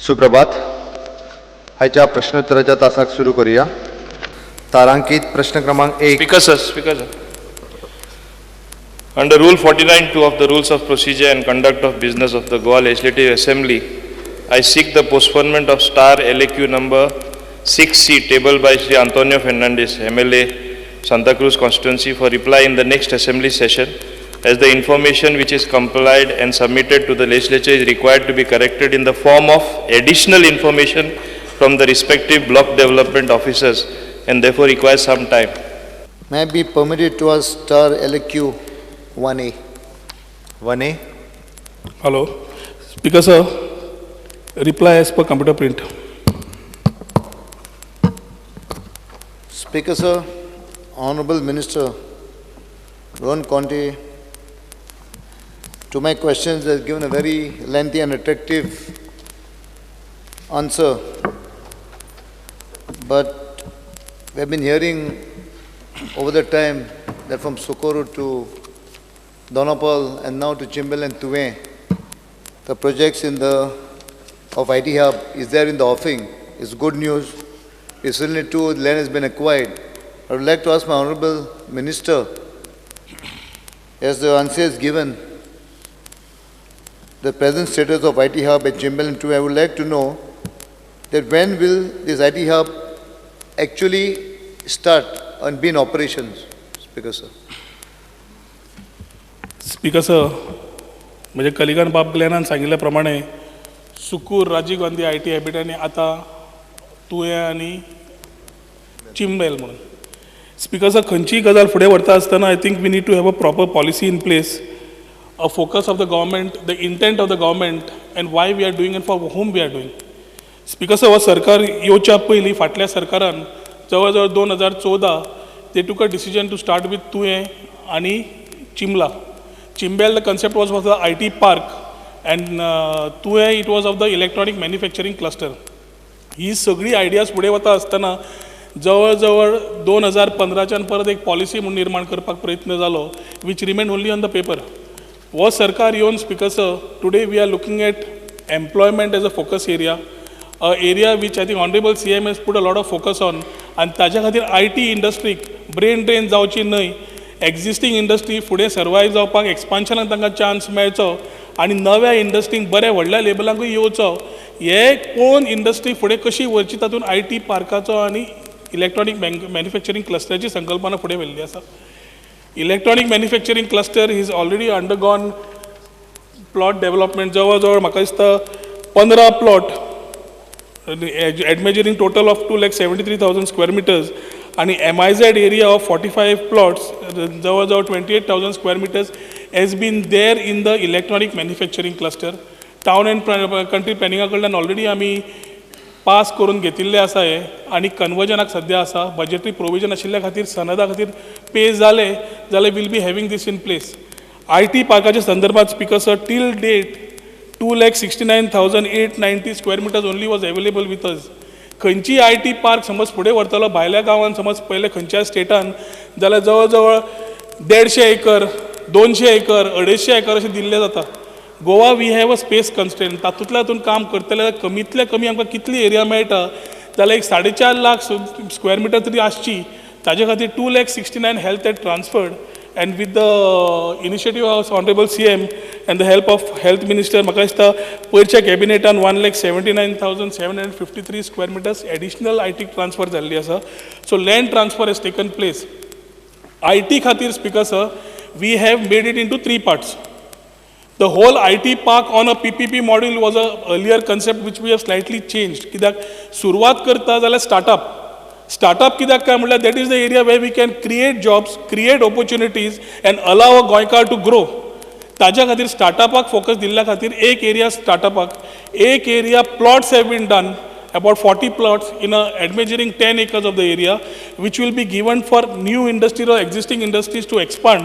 सुप्रभात. आयच्या प्रश्नोत्तराच्या तासाक सुरू करूया. तारांकीत प्रश्न क्रमांक 1. Speaker sir, Speaker sir. Under Rule 49(2) of the Rules of Procedure and Conduct of Business of the Goa Legislative Assembly, I seek the postponement of star LAQ number 6C tabled by Shri Antonio Fernandez, MLA, Santa Cruz constituency, for reply in the next assembly session, as the information which is complied and submitted to the legislature is required to be corrected in the form of additional information from the respective block development officers and therefore requires some time. May I be permitted to ask star LAQ 1A? 1A. Hello. Speaker sir, reply as per computer print. Speaker sir, Honorable Minister Rohan Khaunte, to my questions has given a very lengthy and attractive answer. But we have been hearing over the time that from Socorro to Dona Paula and now to Chimbel and Tuem, the projects in the of IT Hub is there in the offing. It's good news. Recently too, land has been acquired. I would like to ask my Honorable Minister, as the answer is given, the present status of IT Hub at Chimbel and Tuem, I would like to know that when will this IT Hub actually start and be in operations? Speaker sir. Speaker sir, म्हणजे कलिगन बाब ग्लॅनान सांगिल्ल्या प्रमाणे Sukur Rajiv Gandhi I T habitat आनी आतां तुयें आनी चिंबेल म्हणून. Speaker sir, खंयचीय गजाल फुडें व्हरता आसतना I think we need to have a proper policy in place, a focus of the government, the intent of the government, and why we are doing and for whom we are doing. Speaker sir, हो सरकार येवच्या पयलीं फाटल्या सरकारान जवळ जवळ 2014 they took a decision to start with Tuem आनी चिंबला. Chimbel, the concept was the IT park, and Tuem, it was of the electronic manufacturing cluster. ही सगळी आयडियाज फुडें वता आसतना जवळ जवळ 2015च्यान परत एक पॉलिसी म्हूण निर्माण करपाक प्रयत्न जालो, which remain only on the paper. हो सरकार येवन, Speaker sir, today we are looking at employment as a focus area, a area which I think Honorable CM has put a lot of focus on. आनी ताज्या खातीर I T इंडस्ट्रीक brain drain जावची न्हय, existing industry फुडें survive जावपाक एक्सपान्शनाक तांकां chance मेळचो आनी नव्या इंडस्ट्रींक बऱ्या व्हडल्या लेबलांकूय येवचो, हे पळोवन इंडस्ट्री फुडें कशी व्हरची, तातूंत I T पार्काचो आनी इलेक्ट्रॉनीक मॅन्युफॅक्चरींग क्लस्टराची संकल्पना फुडें व्हेल्ली आसा. Electronic manufacturing cluster is already undergone plot development. जवळ जवळ म्हाका दिसता 15 plot admeasuring total of 2,73,000 square meters आणि MIZ area of 45 plots, जवळ जवळ 28,000 square meters has been there in the electronic manufacturing cluster. Town and country प्लॅनिंगा कडल्यान already आमी pass करून घेतिल्ले आसा हे आनी कन्वर्जनाक सद्या आसा. बजेटरी प्रोविजन आशिल्ल्या खातीर, सनदा खातीर पे जाले जाल्यार we'll be having this in place. I T पार्काच्या संदर्भात, Speaker sir, till date 2,69,890 square meters only was available with us. खंयचीय I T park समज फुडें व्हरतलो भायल्या गांवान, समज पयले खंयच्याय स्टेटान जाल्यार जवळ जवळ 150 एकर, 200 एकर, 250 एकर अशें दिल्लें जाता. Goa, we have a space constraint. तातूंतल्या हातून काम करतले जाल्यार कमीतल्या कमी आमकां कितली एरिया मेळटा जाल्यार एक 4.5 लाख स्क्वेअर मिटर तरी आसची. ताजे खातीर 2,69,000 health had transferred, and with the initiative of Honorable CM and the help of Health Minister, म्हाका दिसता पयरच्या कॅबिनेटान 1,79,753 square meters additional IT transfer जाल्ली आसा. So land transfer has taken place. I T खातीर, Speaker sir, we have made it into three parts. The whole IT park on a PPP model was a earlier concept which we have slightly changed. कित्याक सुरवात करता जाल्यार startup, startup कित्याक काय म्हणल्यार that is the area where we can create jobs, create opportunities and allow a गोंयकार to grow. ताज्या खातीर स्टार्टअपाक फोकस दिल्ल्या खातीर एक एरिया स्टार्टअपाक, एक area plots have been done, about 40 plots in a admeasuring 10 acres of the area, which will be given for new industry or existing industries to expand.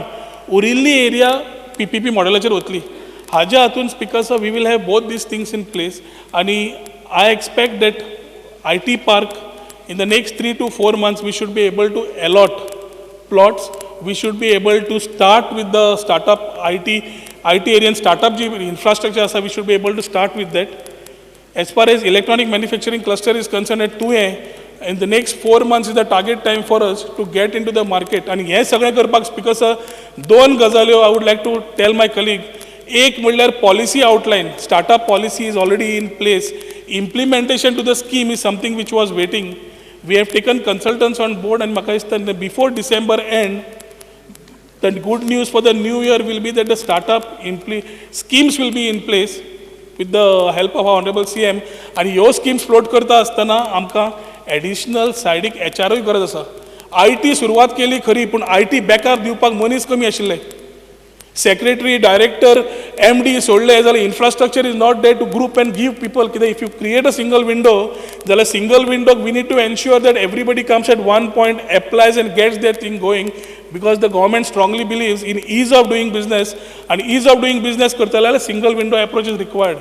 उरिल्ली area PPP मॉडेलाचेर वतली. हाज्या हातून, Speaker sir, we will have both these things in place आनी I expect that IT park, in the next 3 to 4 months we should be able to allot plots. We should be able to start with the startup IT area and startup ji infrastructure आसा, we should be able to start with that. As far as electronic manufacturing cluster is concerned at Tuem, in the next 4 months is the target time for us to get into the market. आनी हें सगळें करपाक speaker sir दोन गजाल्यो I would like to tell my colleague. एक म्हणल्यार policy outline, startup policy is already in place. Implementation to the scheme is something which was waiting. We have taken consultants on board आनी म्हाका दिसता before December end, the good news for the new year will be that the startup schemes will be in place with the help of our honorable CM. आनी ह्यो schemes float करता आसतना आमकां additional सायडीक एचआरूय गरज आसा. I T सुरवात केली खरी, पूण I T backup दिवपाक मनीस कमी आशिल्ले. सेक्रेटरी, डायरेक्टर, एम डी सोडले जाल्यार infrastructure is not there to group and give people. कित्याक if you create a single window जाल्यार single Windhoek we need to ensure that everybody comes at one point, applies and gets their thing going, because the government strongly believes in ease of doing business. आनी is of doing business करतले जाल्यार single window approach is required.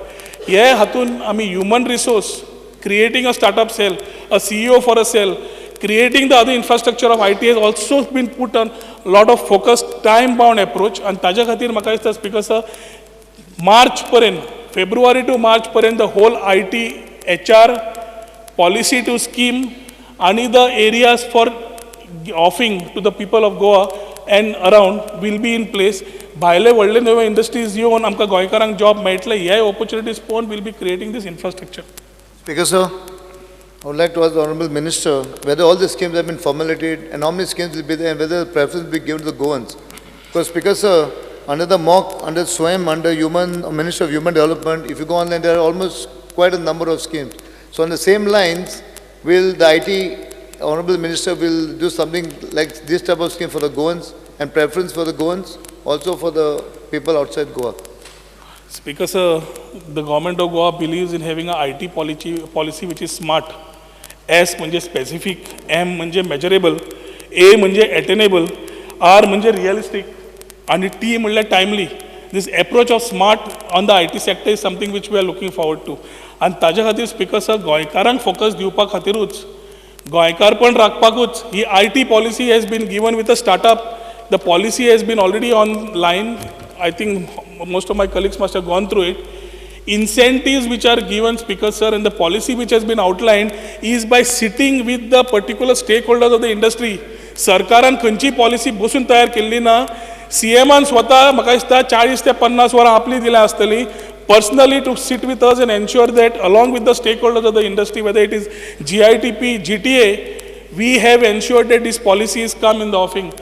हे हातून आमी human resource, creating a startup cell, a CEO for a cell, creating the other infrastructure of IT has also been put on lot of focused, time-bound approach. आनी ताज्या खातीर म्हाका दिसता speaker sir, मार्च पर्यंत, February two मार्च पर्यंत the whole IT, HR, policy to scheme आनी the areas for offering to the people of Goa and around will be in place. भायले व्हडले नवे इंडस्ट्रीज येवन आमकां गोंयकारांक जॉब मेळटले, हे ऑपॉर्च्युनिटीज पळोवन will be creating this infrastructure. Speaker sir, I would like to ask the Honorable Minister whether all the schemes have been formulated and how many schemes will be there and whether preference will be given to the Goans. Because Speaker sir, under the MOC, under SWAYAM, under Ministry of Human Development, if you go online, there are almost quite a number of schemes. So on the same lines, will the IT Honorable Minister will do something like this type of scheme for the Goans and preference for the Goans, also for the people outside Goa? Speaker sir, the government of Goa believes in having a IT policy which is smart. S म्हणजे specific, M म्हणजे measurable, A म्हणजे attainable, R म्हणजे realistic, आणि T म्हणल्यार timely. This approach of smart on the IT sector is something which we are looking forward to. आनी ताज्या खातीर speaker sir, गोंयकारांक फोकस दिवपा खातीरूच, गोंयकारपण राखपाकूच ही IT policy has been given with a startup. The policy has been already online. I think most of my colleagues must have gone through it. Incentives which are given, Speaker sir, and the policy which has been outlined is by sitting with the particular stakeholders of the industry. सरकारान खंयची policy बसून तयार केल्ली ना, सीएमान स्वता म्हाका दिसता 40 ते 50 वरां आपली दिल्या आसतली personally to sit with us and ensure that along with the stakeholders of the industry, whether it is GITP, GTA, we have ensured that these policies come in the offing.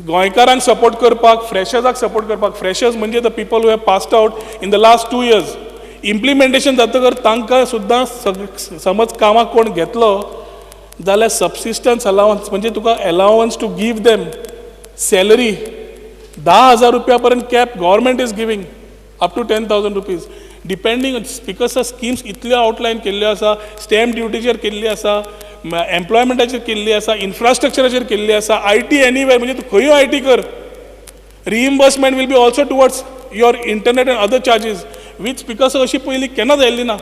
गोंयकारांक सपोर्ट करपाक, फ्रेशर्साक support करपाक, freshers म्हणजे the people who have passed out in the last 2 years. Implementation जातकर तांकां सुद्दां समज कामाक कोण घेतलो जाल्यार सबसिस्टन्स अलावन्स म्हणजे तुका allowance to give them salary 10,000 रुपया पर्यंत cap government is giving up to 10,000 rupees. Depending speaker sir, schemes इतल्यो आउटलायन केल्ल्यो आसा, स्टॅम्प ड्युटीचेर केल्ली आसा, एम्प्लॉयमेंटाचेर केल्ली आसा, इन्फ्रास्ट्रक्चराचेर केल्ली आसा, I T anywhere म्हणजे तूं खंयूय I T कर. Reimbursement will be also towards your internet and other charges, which speaker sir अशी पयलीं केन्ना जाल्ली ना.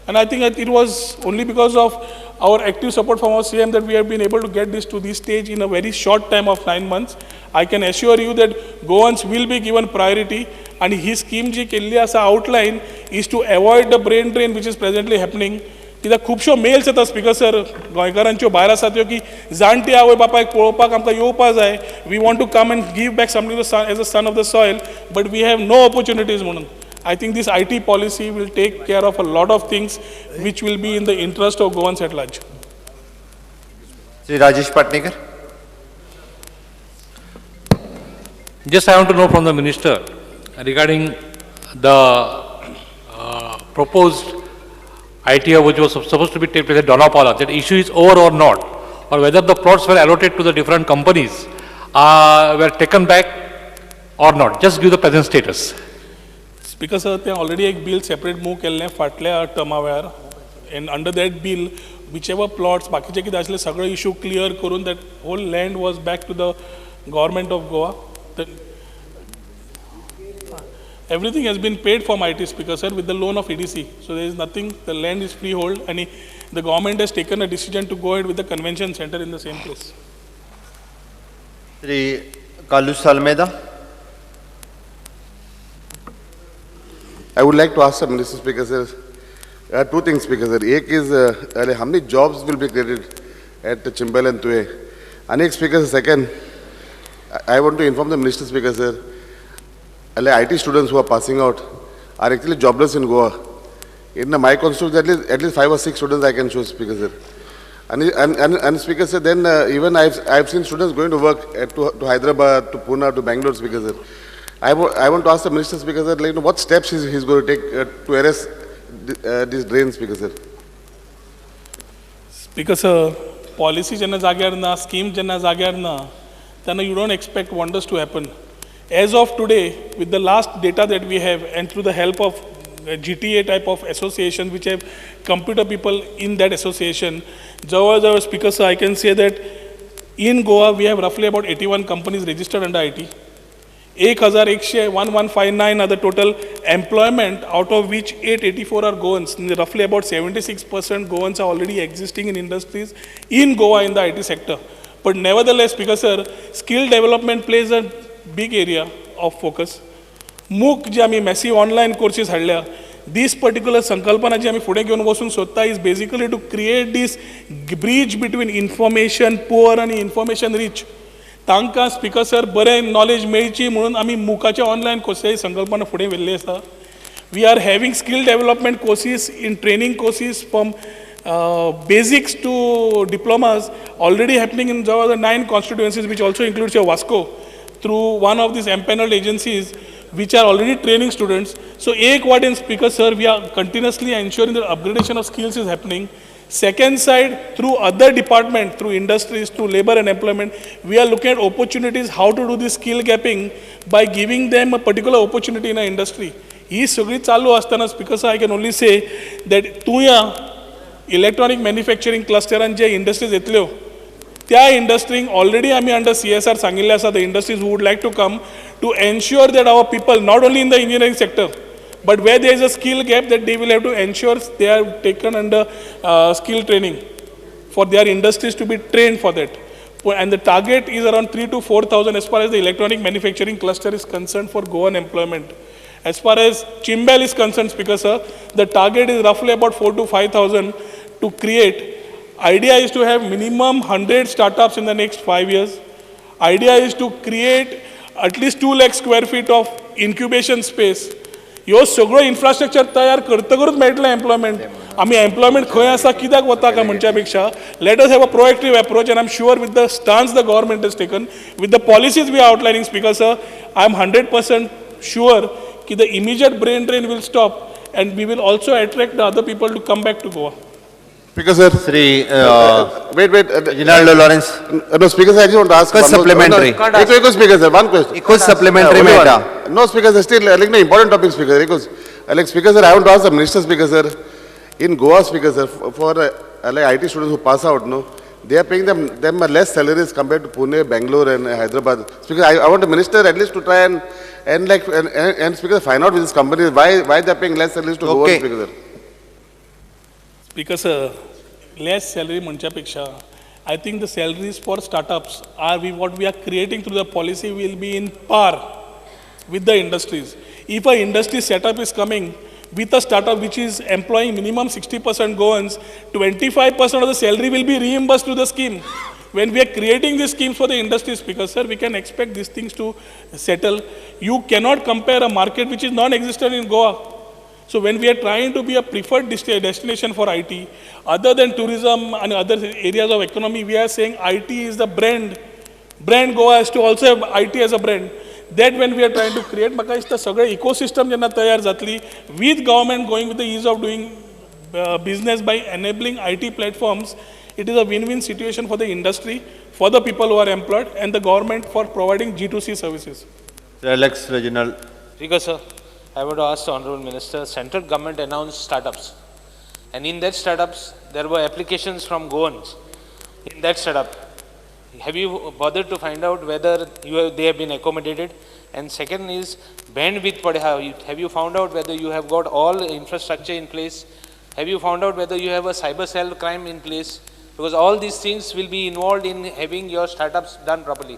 And I think it was only because of our active support from our CM that we have been able to get this to this stage in a very short time of 9 months. I can assure you that Goans will be given priority, and he scheme जी केल्ली आसा outline is to avoid the brain drain which is presently happening. कित्याक खुबश्यो mails येता speaker sir गोंयकारांच्यो भायर आसा त्यो की जाणटी आवय बापायक पळोवपाक आमकां येवपा जाय, we want to come and give back something as a son of the soil, but we have no opportunities म्हणून. I think this IT policy will take care of a lot of things which will be in the interest of Goans at large. Shri Rajesh Patnekar. Just I want to know from the minister regarding the proposed ITO which was supposed to be taken place at Dona Paula, that issue is over or not, or whether the plots were allotted to the different companies were taken back or not. Just give the present status. Speaker sir, ते already एक bill separate move केल्लें फाटल्या टर्मा वेळार, and under that bill whichever plots बाकीचे कितें आसले सगळे issue clear करून that whole land was back to the government of Goa. Everything has been paid from IT, Speaker sir, with the loan of EDC. So there is nothing, the land is freehold, and the government has taken a decision to go ahead with the convention center in the same place. Shri Carlos Almeida. I would like to ask, Mr. Speaker sir, Two things, Speaker sir. Ek is, how many jobs will be created at Chimbel and Tuem? And ek, Speaker sir, second, I want to inform the Minister, Speaker sir, IT students who are passing out are actually jobless in Goa. In my constituency, at least 5 or 6 students I can show, Speaker sir. And Speaker sir, then even I've seen students going to work to Hyderabad, to Pune, to Bangalore, Speaker sir. I want to ask the Minister, Speaker sir, like, what steps he's going to take to arrest this drain, Speaker sir? Speaker sir, policy jenna जाग्यार ना, scheme jenna जाग्यार ना, तेन्ना you don't expect wonders to happen. As of today, with the last data that we have and through the help of GTA type of association which have computer people in that association, जवळ Speaker sir, I can say that in Goa we have roughly about 81 companies registered under IT. 1,11159 are the total employment, out of which 884 are Goans. Roughly about 76% Goans are already existing in industries in Goa in the IT sector. But nevertheless, Speaker sir, skill development plays a big area of focus. MOOC जे आमी massive online courses हाडल्या, this particular संकल्पना जी आमी फुडें घेवन वचूंक सोदता is basically to create this bridge between information poor आनी information rich. तांकां स्पीकर सर बरें नॉलेज मेळची म्हणून आमी मुकाचे ऑनलायन कोर्सेस संकल्पना फुडें व्हेल्ली आसा. We are having skill development courses in training courses from basics to diplomas already happening in जवळ जवळ 9 constituencies which also includes your Vasco through one of these empanelled agencies which are already training students. So ek what in Speaker sir, we are continuously ensuring that upgradation of skills is happening. Second side, through other department, through industries, through labor and employment, we are looking at opportunities how to do this skill gapping by giving them a particular opportunity in an industry. ही सगळी चालू आसतना Speaker sir, I can only say that तुया electronic manufacturing cluster J industries येतल्यो त्या इंडस्ट्रींक already आमी under CSR सांगिल्लें आसा, the industries who would like to come to ensure that our people not only in the engineering sector but where there is a skill gap that they will have to ensure they are taken under skill training for their industries to be trained for that. And the target is around 3,000 to 4,000 as far as the electronic manufacturing cluster is concerned for Goan employment. As far as Chimbel is concerned, Speaker sir, the target is roughly about 4,000 to 5,000 to create. Idea is to have minimum 100 startups in the next 5 years. Idea is to create at least 2 lakh square feet of incubation space. ह्यो सगळो infrastructure तयार करतकरूच मेळटलें employment. आमी employment खंय आसा कित्याक वता काय म्हणच्या पेक्षा let us have a proactive approach, and I am sure with the stance the government has taken, with the policies we are outlining, Speaker sir, I am 100% sure की the immediate brain drain will stop and we will also attract the other people to come back to Goa. Speaker sir. Shri wait. Reginaldo Lawrence. No, Speaker sir, I just want to ask Ekच supplementary. One, Speaker sir, one question. एकच supplementary मेळटा. No, Speaker sir, still like no important topic, Speaker. Because like Speaker sir, I want to ask the Minister, Speaker sir, in Goa, Speaker sir, for like IT students who pass out, no, they are paying them less salaries compared to Pune, Bangalore, and Hyderabad. Speaker, I want the Minister at least to try and Speaker find out with this company why they are paying less salaries to Goa, Speaker sir. Speaker sir, less salary म्हणच्या पेक्षा I think the salaries for startups are what we are creating through the policy will be in par with the industries. If a industry setup is coming with a startup which is employing minimum 60% Goans, 25% of the salary will be reimbursed through the scheme. When we are creating these schemes for the industry, Speaker sir, we can expect these things to settle. You cannot compare a market which is non-existent in Goa. So when we are trying to be a preferred destination for IT, other than tourism and other areas of economy, we are saying IT is the brand. Brand Goa has to also have IT as a brand. That when we are trying to create, म्हाका दिसता सगळे ecosystem जेन्ना तयार जातली, with government going with the ease of doing business by enabling IT platforms, it is a win-win situation for the industry, for the people who are employed, and the government for providing G2C services. Alex Reginald. Speaker sir, I want to ask the Honorable Minister, central government announced startups, and in that startups there were applications from Goans in that startup. Have you bothered to find out whether they have been accommodated? And second is bandwidth. Have you found out whether you have got all infrastructure in place? Have you found out whether you have a cyber cell crime in place? Because all these things will be involved in having your startups done properly.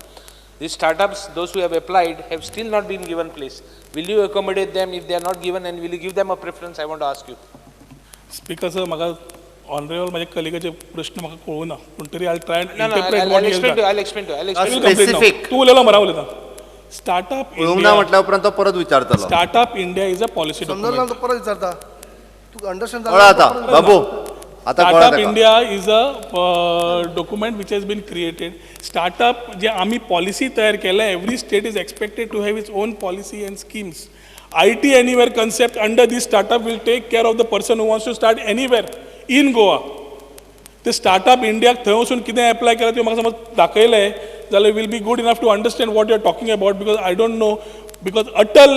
These startups, those who have applied, have still not been given place. Will you accommodate them if they are not given, and will you give them a preference? I want to ask you. Speaker sir, म्हाका honourable म्हाज्या कलिगाचे प्रश्न म्हाका कळूं ना, पूण तरी I try No, no, I'll explain to you, I'll explain to you, I'll explain to you. Specific. तूं उलयलो मरे, हांव उलयता. स्टार्टअप कळूंक ना म्हटल्या उपरांत तो परत विचारतलो. Startup India is a policy समजलं ना, तो परत विचारता तुका अंडरस्टँड. कळ्ळा आतां बाबू, आतां कळ्ळा स्टार्टअप ताका. India is a document which has been created. Startup जे आमी पॉलिसी तयार केल्या, every state is expected to have its own policy and schemes. IT anywhere concept under this startup will take care of the person who wants to start anywhere in Goa. ते startup इंडियाक थंय वचून कितें apply केलां तें म्हाका समज दाखयलें जाल्यार will be good enough to understand what you are talking about, because I don't know, because Atal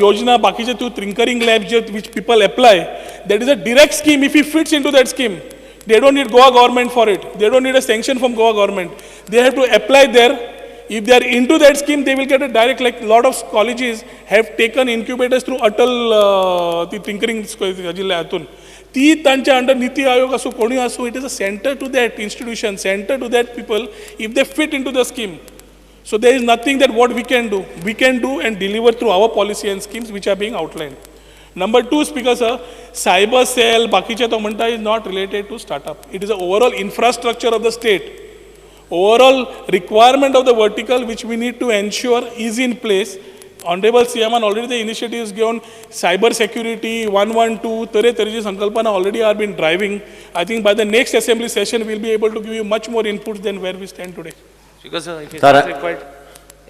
योजना बाकीचे तूं tinkering lab J which people apply, that is a direct scheme. If he fits into that scheme, they don't need Goa government for it, they don't need a sanction from Goa government. They have to apply there. If they are into that scheme, they will get a direct, like lot of colleges have taken incubators through Atal ती tinkering हातून ती तांच्या under NITI Aayog आसूं कोणूय आसूं, it is a center to that institution, center to that people, if they fit into the scheme. So there is nothing that what we can do. We can do and deliver through our policy and schemes which are being outlined. Number two, Speaker sir, cyber cell, बाकीचे तो म्हणटा, is not related to startup. It is a overall infrastructure of the state. Overall requirement of the vertical which we need to ensure is in place. Honorable CM already the initiatives given, cyber security, 112, तरे तरेची संकल्पना already are been driving. I think by the next assembly session, we'll be able to give you much more inputs than where we stand today. Because if it's Sir, not required,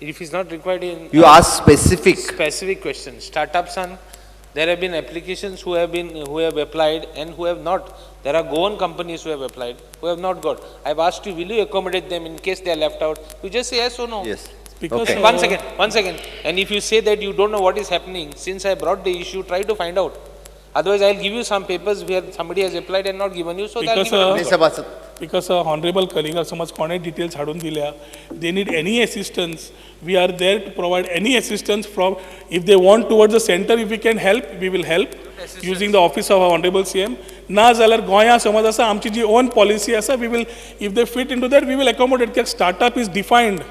if it's not required in You ask specific. Specific question, startups on, there have been applications who have applied and who have not. There are Goan companies who have applied, who have not got. I've asked you, will you accommodate them in case they are left out? You just say yes or no. Yes. Because, Okay. One second, one second. And if you say that you don't know what is happening, since I brought the issue, try to find out. Otherwise, I'll give you some papers where somebody has applied and not given you, so that Because, give you. सभासद. Because honorable colleague समज कोणें details हाडून दिल्या, they need any assistance, we are there to provide any assistance from, if they want towards the center, if we can help, we will help using the office of honorable CM. ना जाल्यार गोंया समज आसा आमची जी own policy आसा, we will, if they fit into that, we will accommodate. कित्याक startup is defined.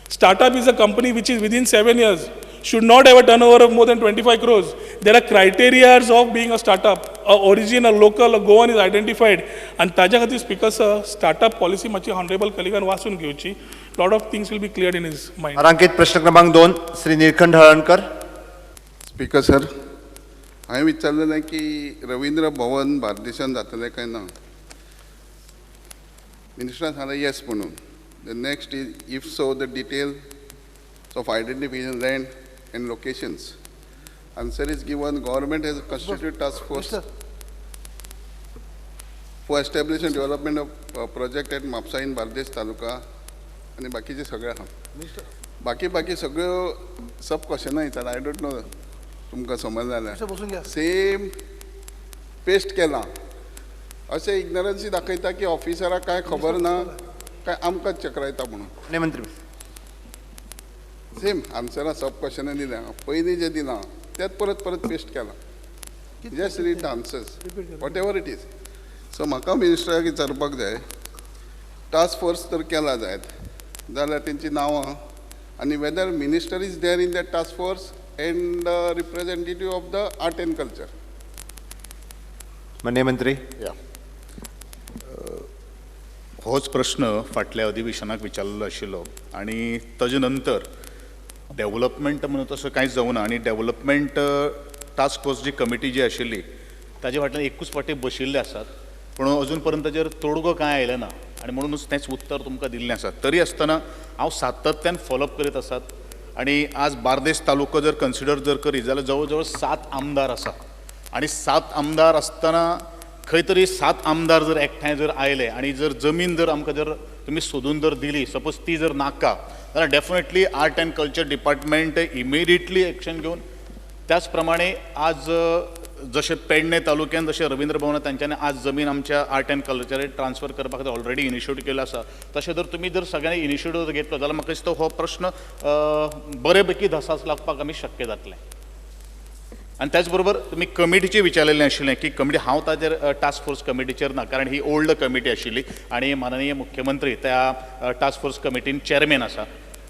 Startup is a company which is within 7 years, should not have a turnover of more than 25 crores. There are criteria of being a startup. A origin, a local, a Goan is identified. And ताज्या खातीर speaker sir, startup policy मातशी honourable कलिगान वाचून घेवची. Lot of things will be clear in his mind. तारांकित प्रश्न क्रमांक दोन, Shri Nilkanth Halarnkar. Speaker sir, हांवें विचारलेलें की रवींद्र भवन बार्देशान जातलें काय ना. मिनिस्टरान सांगलें येस म्हणून. The next is, if so, the detail of identification, land and locations. Answer is given, government has constitute task force for establish and development of project at Mapusa in Bardez taluka आनी बाकीचे सगळे आहा. बाकी बाकी सगळ्यो सब क्वेश्चनां विचारला. I don't know तुमकां समज जाल्यार. बसून घ्या. सेम पेस्ट केलां. अशें इग्नरन्सी दाखयता की ऑफिसराक कांय खबर ना काय आमकां चक्रायता म्हणून. माननीय मंत्री. सेम आन्सरां सब क्वेश्चनां दिल्या. पयलीं जें दिलां तेंच परत परत पेस्ट केलां. Just read the answers, whatever it is. So म्हाका मिनिस्टराक विचारपाक जाय, टास्क फोर्स तर केला जायत जाल्यार तेंची नांवां आनी whether minister is there in that task force and representative of the art and culture. माननीय मंत्री. या, होच प्रश्न फाटल्या अधिवेशनाक विचारलेलो आशिल्लो आनी ताजे नंतर डेवलपमेंट म्हणून तसो कांयच जावना. आनी डेवलपमेंट टास्क फोर्स जी कमिटी जी आशिल्ली ताजे फाटल्यान एकूच फावटी बशिल्ले आसात, पूण अजून पर्यंत ताजेर तोडगो कांय आयलें ना आनी म्हणूनच तेंच उत्तर तुमकां दिल्लें आसा. तरी आसतना हांव सातत्यान फॉलोअप करीत आसात आनी आज बार्देस तालुको जर कन्सिडर जर करीत जाल्यार जवळ जवळ सात आमदार आसात आनी सात आमदार आसतना खंय तरी सात आमदार जर एकठांय जर आयले आनी जर जमीन जर आमकां जर तुमी सोदून जर दिली, सपोज ती जर नाका जाल्यार definitely art and culture department immediately action घेवन, त्याच प्रमाणे आज जशें पेडणे तालुक्यान जशें रवींद्र भवन तांच्यांनी आज जमीन आमच्या आर्ट अँड कल्चराक ट्रान्सफर करपा खातीर ऑलरेडी इनिशिएट केलो आसा, तशें जर तुमी जर सगळ्यांनी इनिशिएटीव जर घेतलो जाल्यार म्हाका दिसता हो प्रश्न बरे पैकी धसास लागपाक आमी शक्य जातलें. आनी त्याच बरोबर तुमी कमिटीचें विचारलेलें आशिल्लें की कमिटी, हांव ताजेर टास्क फोर्स कमिटीचेर ना, कारण ही ओल्ड कमिटी आशिल्ली आनी माननीय मुख्यमंत्री त्या टास्क फोर्स कमिटीन चेअरमॅन आसा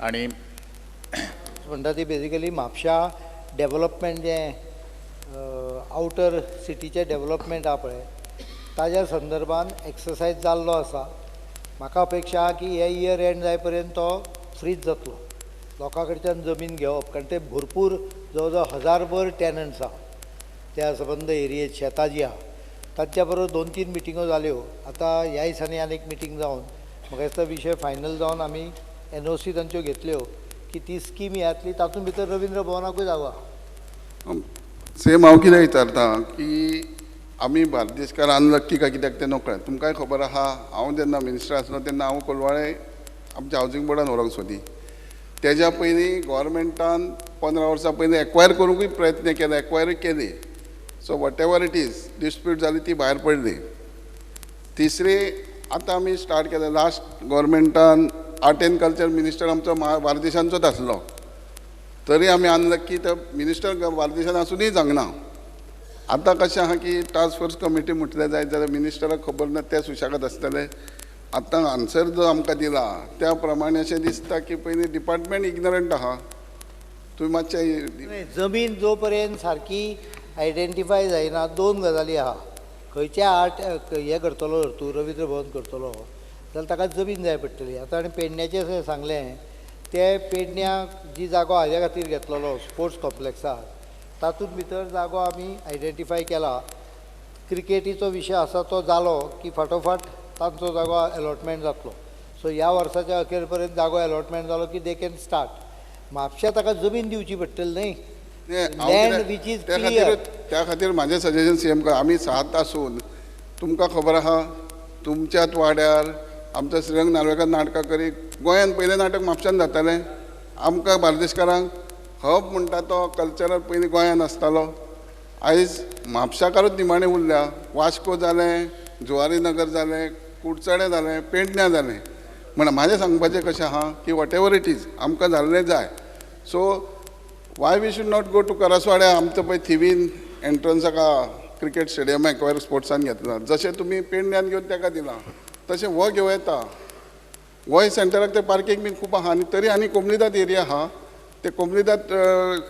आनी म्हणटा ती बेजिकली म्हापशा डेवलपमेंट जें आवटर सिटीचें डेवलपमेंट आहा पळय ताज्या संदर्भान एक्सरसायज जाल्लो आसा. म्हाका अपेक्षा आहा की हे इयर एंड जाय पर्यंत तो फ्रीज जातलो. लोकां कडच्यान जमीन घेवप, कारण ते भरपूर जवळ जवळ 1000 टॅनंट्स आहा त्या संबंद एरियेत शेतां जी आहा तांच्या बरोबर 2-3 मिटिंगो जाल्यो. आतां ह्या दिसांनी आनी एक मिटींग जावन म्हाका दिसता विशय फायनल जावन आमी NOC तांच्यो घेतल्यो की ती स्कीम येतली, तातूंत भितर रवींद्र भवनाकूय जागो आहा. सेम हांव कितें विचारता की आमी बार्देशकार अनलक्की काय कित्याक तें नकळें. तुमकांय खबर आहा, हांव जेन्ना मिनिस्टर आसलो तेन्ना हांव कोलवाळे आमच्या हावजींग बोर्डान व्हरूंक सोदी. तेज्या पयलीं गोवोरमेंटान 15 वर्सां पयलीं एक्वायर करूंकूय प्रयत्न केले, एक्वायरूय केली. So whatever it is dispute जाली ती भायर पडली. तिसरी आतां आमी स्टार्ट केलें लास्ट गोवोरमेंटान आर्ट एंड कल्चर मिनिस्टर आमचो बार्देशांचोच आसलो, तरी आमी अनलक्की तर मिनिस्टर बार्देशान आसुनूय जावंक ना. आतां कशें आहा की टास्क फोर्स कमिटी म्हटलें जायत जाल्यार मिनिस्टराक खबर ना, ते सुशेगाद आसतले. आतां आन्सर जो आमकां दिला त्या प्रमाणे अशें दिसता की पयलीं डिपार्टमेंट इग्नोरंट आहा. तुमी मातशें जमीन जो पर्यंत सारकी आयडेंटिफाय जायना, 2 गजाली आहा. खंयचे आर्ट हें करतलो जर तूं रवींद्र भवन करतलो जाल्यार ताका जमीन जाय पडटली. आतां आनी पेडण्याचें सांगलें, ते पेडण्याक जी जागो हाज्या खातीर घेतलेलो स्पोर्ट्स कॉम्प्लेक्साक तातूंत भितर जागो आमी आयडेंटिफाय केला. क्रिकेटीचो विशय आसा तो जालो की फाटोफाट तांचो जागो एलॉटमेंट जातलो. सो ह्या वर्साच्या अखेर पर्यंत जागो एलॉटमेंट जालो की they can start. म्हापश्या ताका जमीन दिवची पडटली न्हय, लँड which is clear. त्या खातीर म्हाजें सजेशन सीएम आमी 7 आसून तुमकां खबर आहा तुमच्याच वाड्यार आमचो श्रीरंग नार्वेकर नाटकां करी गोंयांत पयलें नाटक म्हापश्यान जातालें. आमकां बार्देशकारांक हब म्हणटा तो कल्चरल पयलीं गोंयांत आसतालो, आयज म्हापशाकारूच निमाणें उरल्या. वास्को जालें, जुवारी नगर जालें, कुडचडें जालें, पेडण्यां जालें. म्हण म्हाजें सांगपाचें कशें आहा की what ever it is आमकां जाल्लें जाय. So why we should not go to करासवाड्या? आमचो पळय थिवीन एंट्रन्साक क्रिकेट स्टेडियम एक्वायर स्पोर्ट्सान घेतला, जशें तुमी पेडण्यान घेवन ताका दिलां तशें हो घेवं येता. गोंय सेंटराक ते पार्कींग बीन खूब आहा आनी तरी आनी कोमलीदाद एरिया आहा, ते कोमलीदाद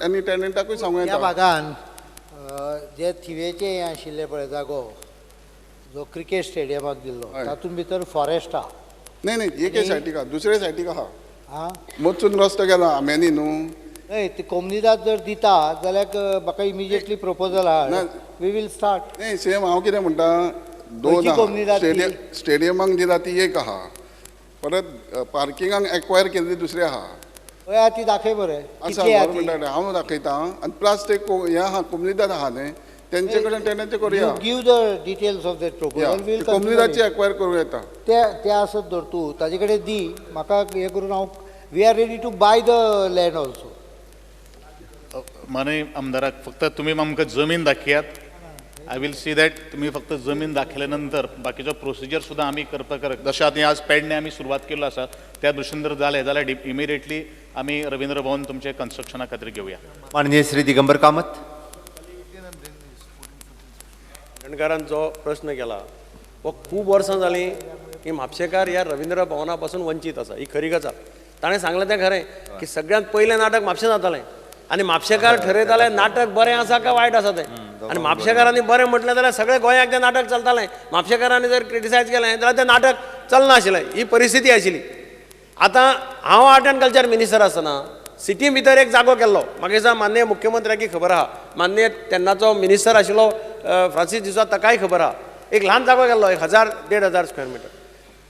आनी टेनंटाकूय सांगूं येता. ह्या भागान जे थिवेचें हें आशिल्लें पळय जागो जो क्रिकेट स्टेडियमाक दिल्लो तातूंत भितर फॉरेस्ट आहा. न्हय न्हय एके सायडीक आहा, दुसरे सायडीक आहा. मदसून रस्तो गेला आम्यांनी न्हू. न्हय ती कोमनीदाद जर दिता जाल्यार म्हाका इमिजिएटली प्रपोजल आहा, we will start. न्हय सेम हांव कितें म्हणटा, 2 स्टेडियमाक दिला ती एक आहा, परत पार्किंगाक एक्वायर केल्ली दुसरी आहा. हय ती दाखय बरें आसा गव्हर्मेंटा हांव दाखयता. आनी प्लस ते हें आहा कोमनीदाद आहा न्हय तेंचे कडेन तेणें करुया. Give the details of that proposal, we'll कोमनीदाची acquire करूं येता. ते आसत धर तूं ताजे कडेन दी म्हाका हें करून हांव we are ready to buy the land also. माननीय आमदाराक फक्त तुमी आमकां जमीन दाखयात, I will see that. तुमी फक्त जमीन दाखयल्या नंतर बाकीचो प्रोसिजर सुद्दां आमी करपाक जशें आतां आज पेडणे आमी सुरवात केल्लो आसा त्या दृश्टीन जर जालें जाल्यार इमिडिएटली आमी रवींद्र भवन तुमचे कन्स्ट्रक्शना खातीर घेवया. माननीय श्री दिगंबर कामत. गोंयकारान जो प्रश्न केला हो खूब वर्सां जालीं की म्हापशेकार ह्या रवींद्र भवना पासून वंचीत आसा, ही खरी गजाल. ताणें सांगलें तें खरें की सगळ्यांत पयलें नाटक म्हापशें जातालें आनी म्हापशेकार ठरयताले नाटक बरें आसा काय वायट आसा तें, आनी म्हापशेकारांनी बरें म्हटलें जाल्यार सगळें गोंयाक तें नाटक चलतालें, म्हापशेकारांनी जर क्रिटिसायज केलें जाल्यार तें नाटक चलनाशिल्लें, ही परिस्थिती आशिल्ली. आतां हांव आर्ट एंड कल्चर मिनिस्टर आसतना सिटी भितर एक जागो केल्लो, म्हाका दिसता माननीय मुख्यमंत्र्याकय खबर आहा, माननीय तेन्नाचो मिनिस्टर आशिल्लो फ्रांसीस डिसोजा ताकाय खबर आहा. एक ल्हान जागो केल्लो, 1000 1500 स्क्वेअर मिटर.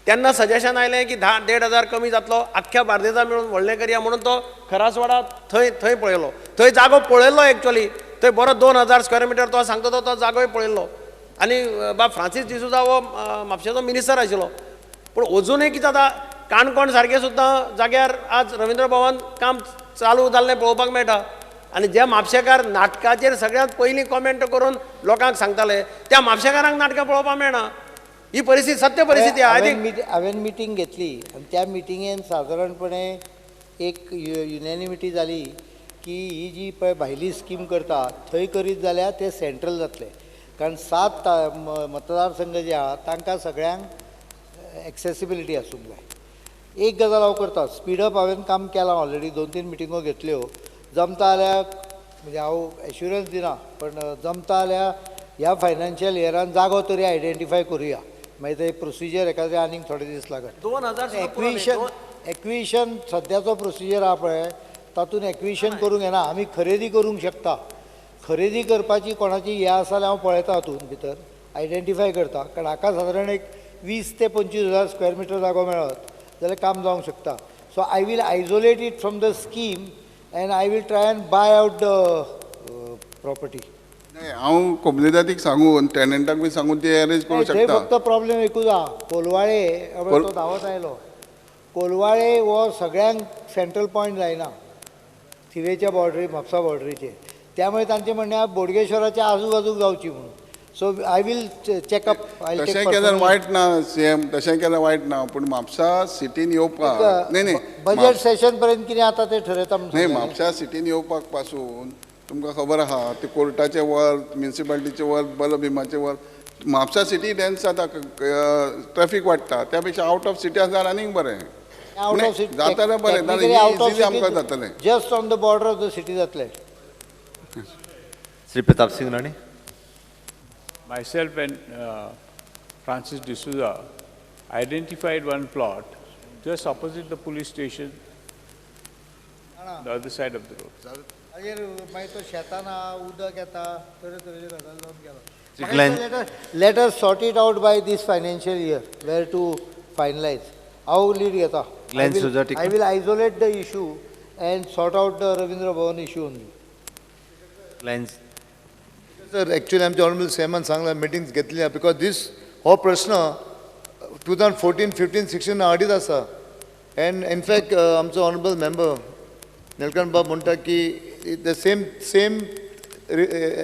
तेन्ना सजेशन आयलें की 10,000 15,000 कमी जातलो, आख्ख्या बार्देजा मेळून व्हडलें करया म्हणून तो खरासवाडा थंय थंय पळयलो, थंय जागो पळयलो एक्चुअली थंय बरो 2000 स्क्वेअर मिटर तो सांगता तो जागोय पळयल्लो. आनी बाब फ्रांसीस डिसोजा हो म्हापशेचो मिनिस्टर आशिल्लो. पूण अजुनूय कितें जाता, काणकोण सारकें सुद्दां जाग्यार आज रवींद्र भवन काम चालू जाल्लें पळोवपाक मेळटा. आनी जे म्हापशेकार नाटकाचेर सगळ्यांत पयलीं कॉमेंट करून लोकांक सांगताले त्या म्हापशेकारांक नाटकां पळोवपाक मेळना, ही परिस्थिती सत्य परिस्थिती. हांवें मिटींग घेतली आनी त्या मिटिंगेन सादारणपणे एक युनॅनिमिटी जाली की ही जी पळय भायली स्कीम करता थंय करीत जाल्यार ते सेंट्रल जातले, कारण 7 मतदारसंघ जे आहा तांकां सगळ्यांक एक्सेसिबिलिटी आसूंक जाय. एक गजाल हांव करता, स्पीडअप हांवें काम केलां ऑलरेडी, 2-3 मिटिंगो घेतल्यो. जमता जाल्यार म्हणजे हांव एश्युरन्स दिना पण जमता जाल्यार ह्या फायनान्शियल इयरान जागो तरी आयडेंटिफाय करुया, मागीर ते प्रोसिजर एखाद्रे आनीक थोडे दीस लागत. 2000 एक्विशन एक्विशन सद्याचो प्रोसिजर आहा पळय तातूंत एक्विशन करूंक येना, आमी खरेदी करूंक शकता. खरेदी करपाची कोणाची हें आसा जाल्यार हांव पळयता हातूंत भितर आयडेंटिफाय करता, कारण हाका सादारण एक 20 ते 25 हजार स्क्वेअर मिटर जागो मेळत जाल्यार काम जावंक शकता. So I will isolate it from the scheme and I will try and buy out the property. हांव कोमुनिदादीक सांगून टेनंटाक बी सांगून ते अरेंज करूंक थंय शकता. फक्त प्रॉब्लेम एकूच आहा, कोलवाळे तो धांवत आयलो, कोलवाळे हो सगळ्यांक सेंट्रल पॉयंट जायना थिवेच्या बॉर्डरी म्हापसा बॉर्डरीचेर, त्यामुळे तांचें म्हणणें आहा बोडगेश्वराच्या आजूबाजूक जावची म्हणून. So I will check up. तशें केल्यार वायट ना सीएम, तशें केल्यार वायट ना, पूण म्हापसा सिटीन येवपाक न्ही न्ही बजेट सेशन पर्यंत कितें आतां तें ठरयता. न्ही म्हापसा सिटीन येवपाक पासून तुमकां खबर आहा ते कोर्टाचें वर्क, म्युनिसिपालिटीचें वर्क, बलभीमाचें वर्क, म्हापसा सिटी डेन्स जाता, ट्रॅफीक वाडटा, त्या पेक्षा आवट ऑफ सिटी आसा आनीक बरें. आउट ऑफ सिटी जातलें बरें, इजिली आमकां जातलें, just on the border of the city जातलें. Shri Pratap Singh Rane. Myself and Francis D'Souza identified one plot just opposite the police station, the other side of the road. मागीर तो शेतान उदक येता, तरेतरेच्यो गजाली जावन गेलो. Let us sort it out by this financial year where to finalize. हांव लीड घेता. I will isolate the issue and sort out the Ravindra Bhavan issue only. Sir actually आमचे ऑनरेबल सीएमान सांगला, मिटिंग्स घेतली because these हो प्रश्न 2014, 15, 16 आडीच आसा. And in fact आमचो honourable member Nilkanth बाब म्हणटा की the same same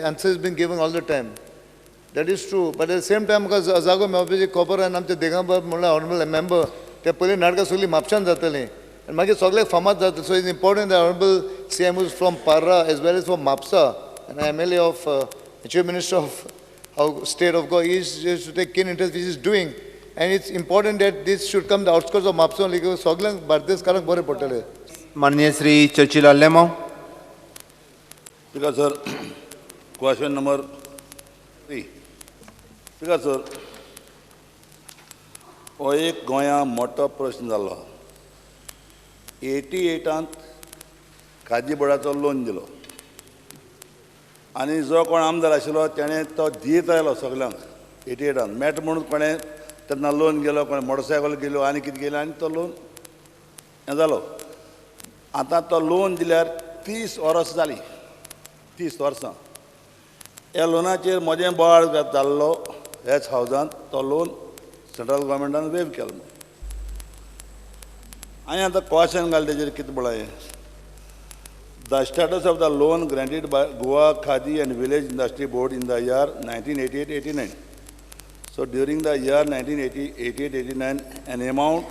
answer is been given all the time. That is true, but at the same time म्हाका जागो मेळपाची खबर आनी आमच्या दिगंबर म्हणल्यार ऑनरेबल मेंबर ते पयलीं नाटकां सगळीं म्हापशान जातलीं आनी मागीर सगळ्याक फामाद जातलें. So is important the honourable CM is from Parra as well as from Mapusa and MLA of Chief Minister of our state of Goa is to take keen interest, which is doing, and it's important that this should come the outskirts of Mapusa only, because सगळ्यांक बार्देसकारांक बरें पडटलें. माननीय Shri Churchill Alemao. Speaker sir, question number 3. Speaker sir, हो एक गोंया मोठो प्रश्न जालो. 88 खादी बोर्डाचो लोन दिलो आनी जो कोण आमदार आशिल्लो तेणें तो दीत आयलो सगल्यांक. 88 मेट म्हणून कोणें तेन्ना लोन गेलो, कोणें मोटरसायकल गेल्यो आनी कितें गेलें आनी तो लोन हें जालो. आतां तो लोन दिल्यार 30 वर्सां जालीं, 30 वर्सां ह्या लोनाचेर म्हजें बोवाळ जाल्लो ह्याच हावजांत, तो लोन सेंट्रल गव्हर्मेंटान वेव केलो. हांवें आतां क्वेश्चन घालें तेजेर कितें पळय, The status of the loan granted by Goa Khadi and Village Industry Board in the year 1988-89. So during the year 1988-89, an amount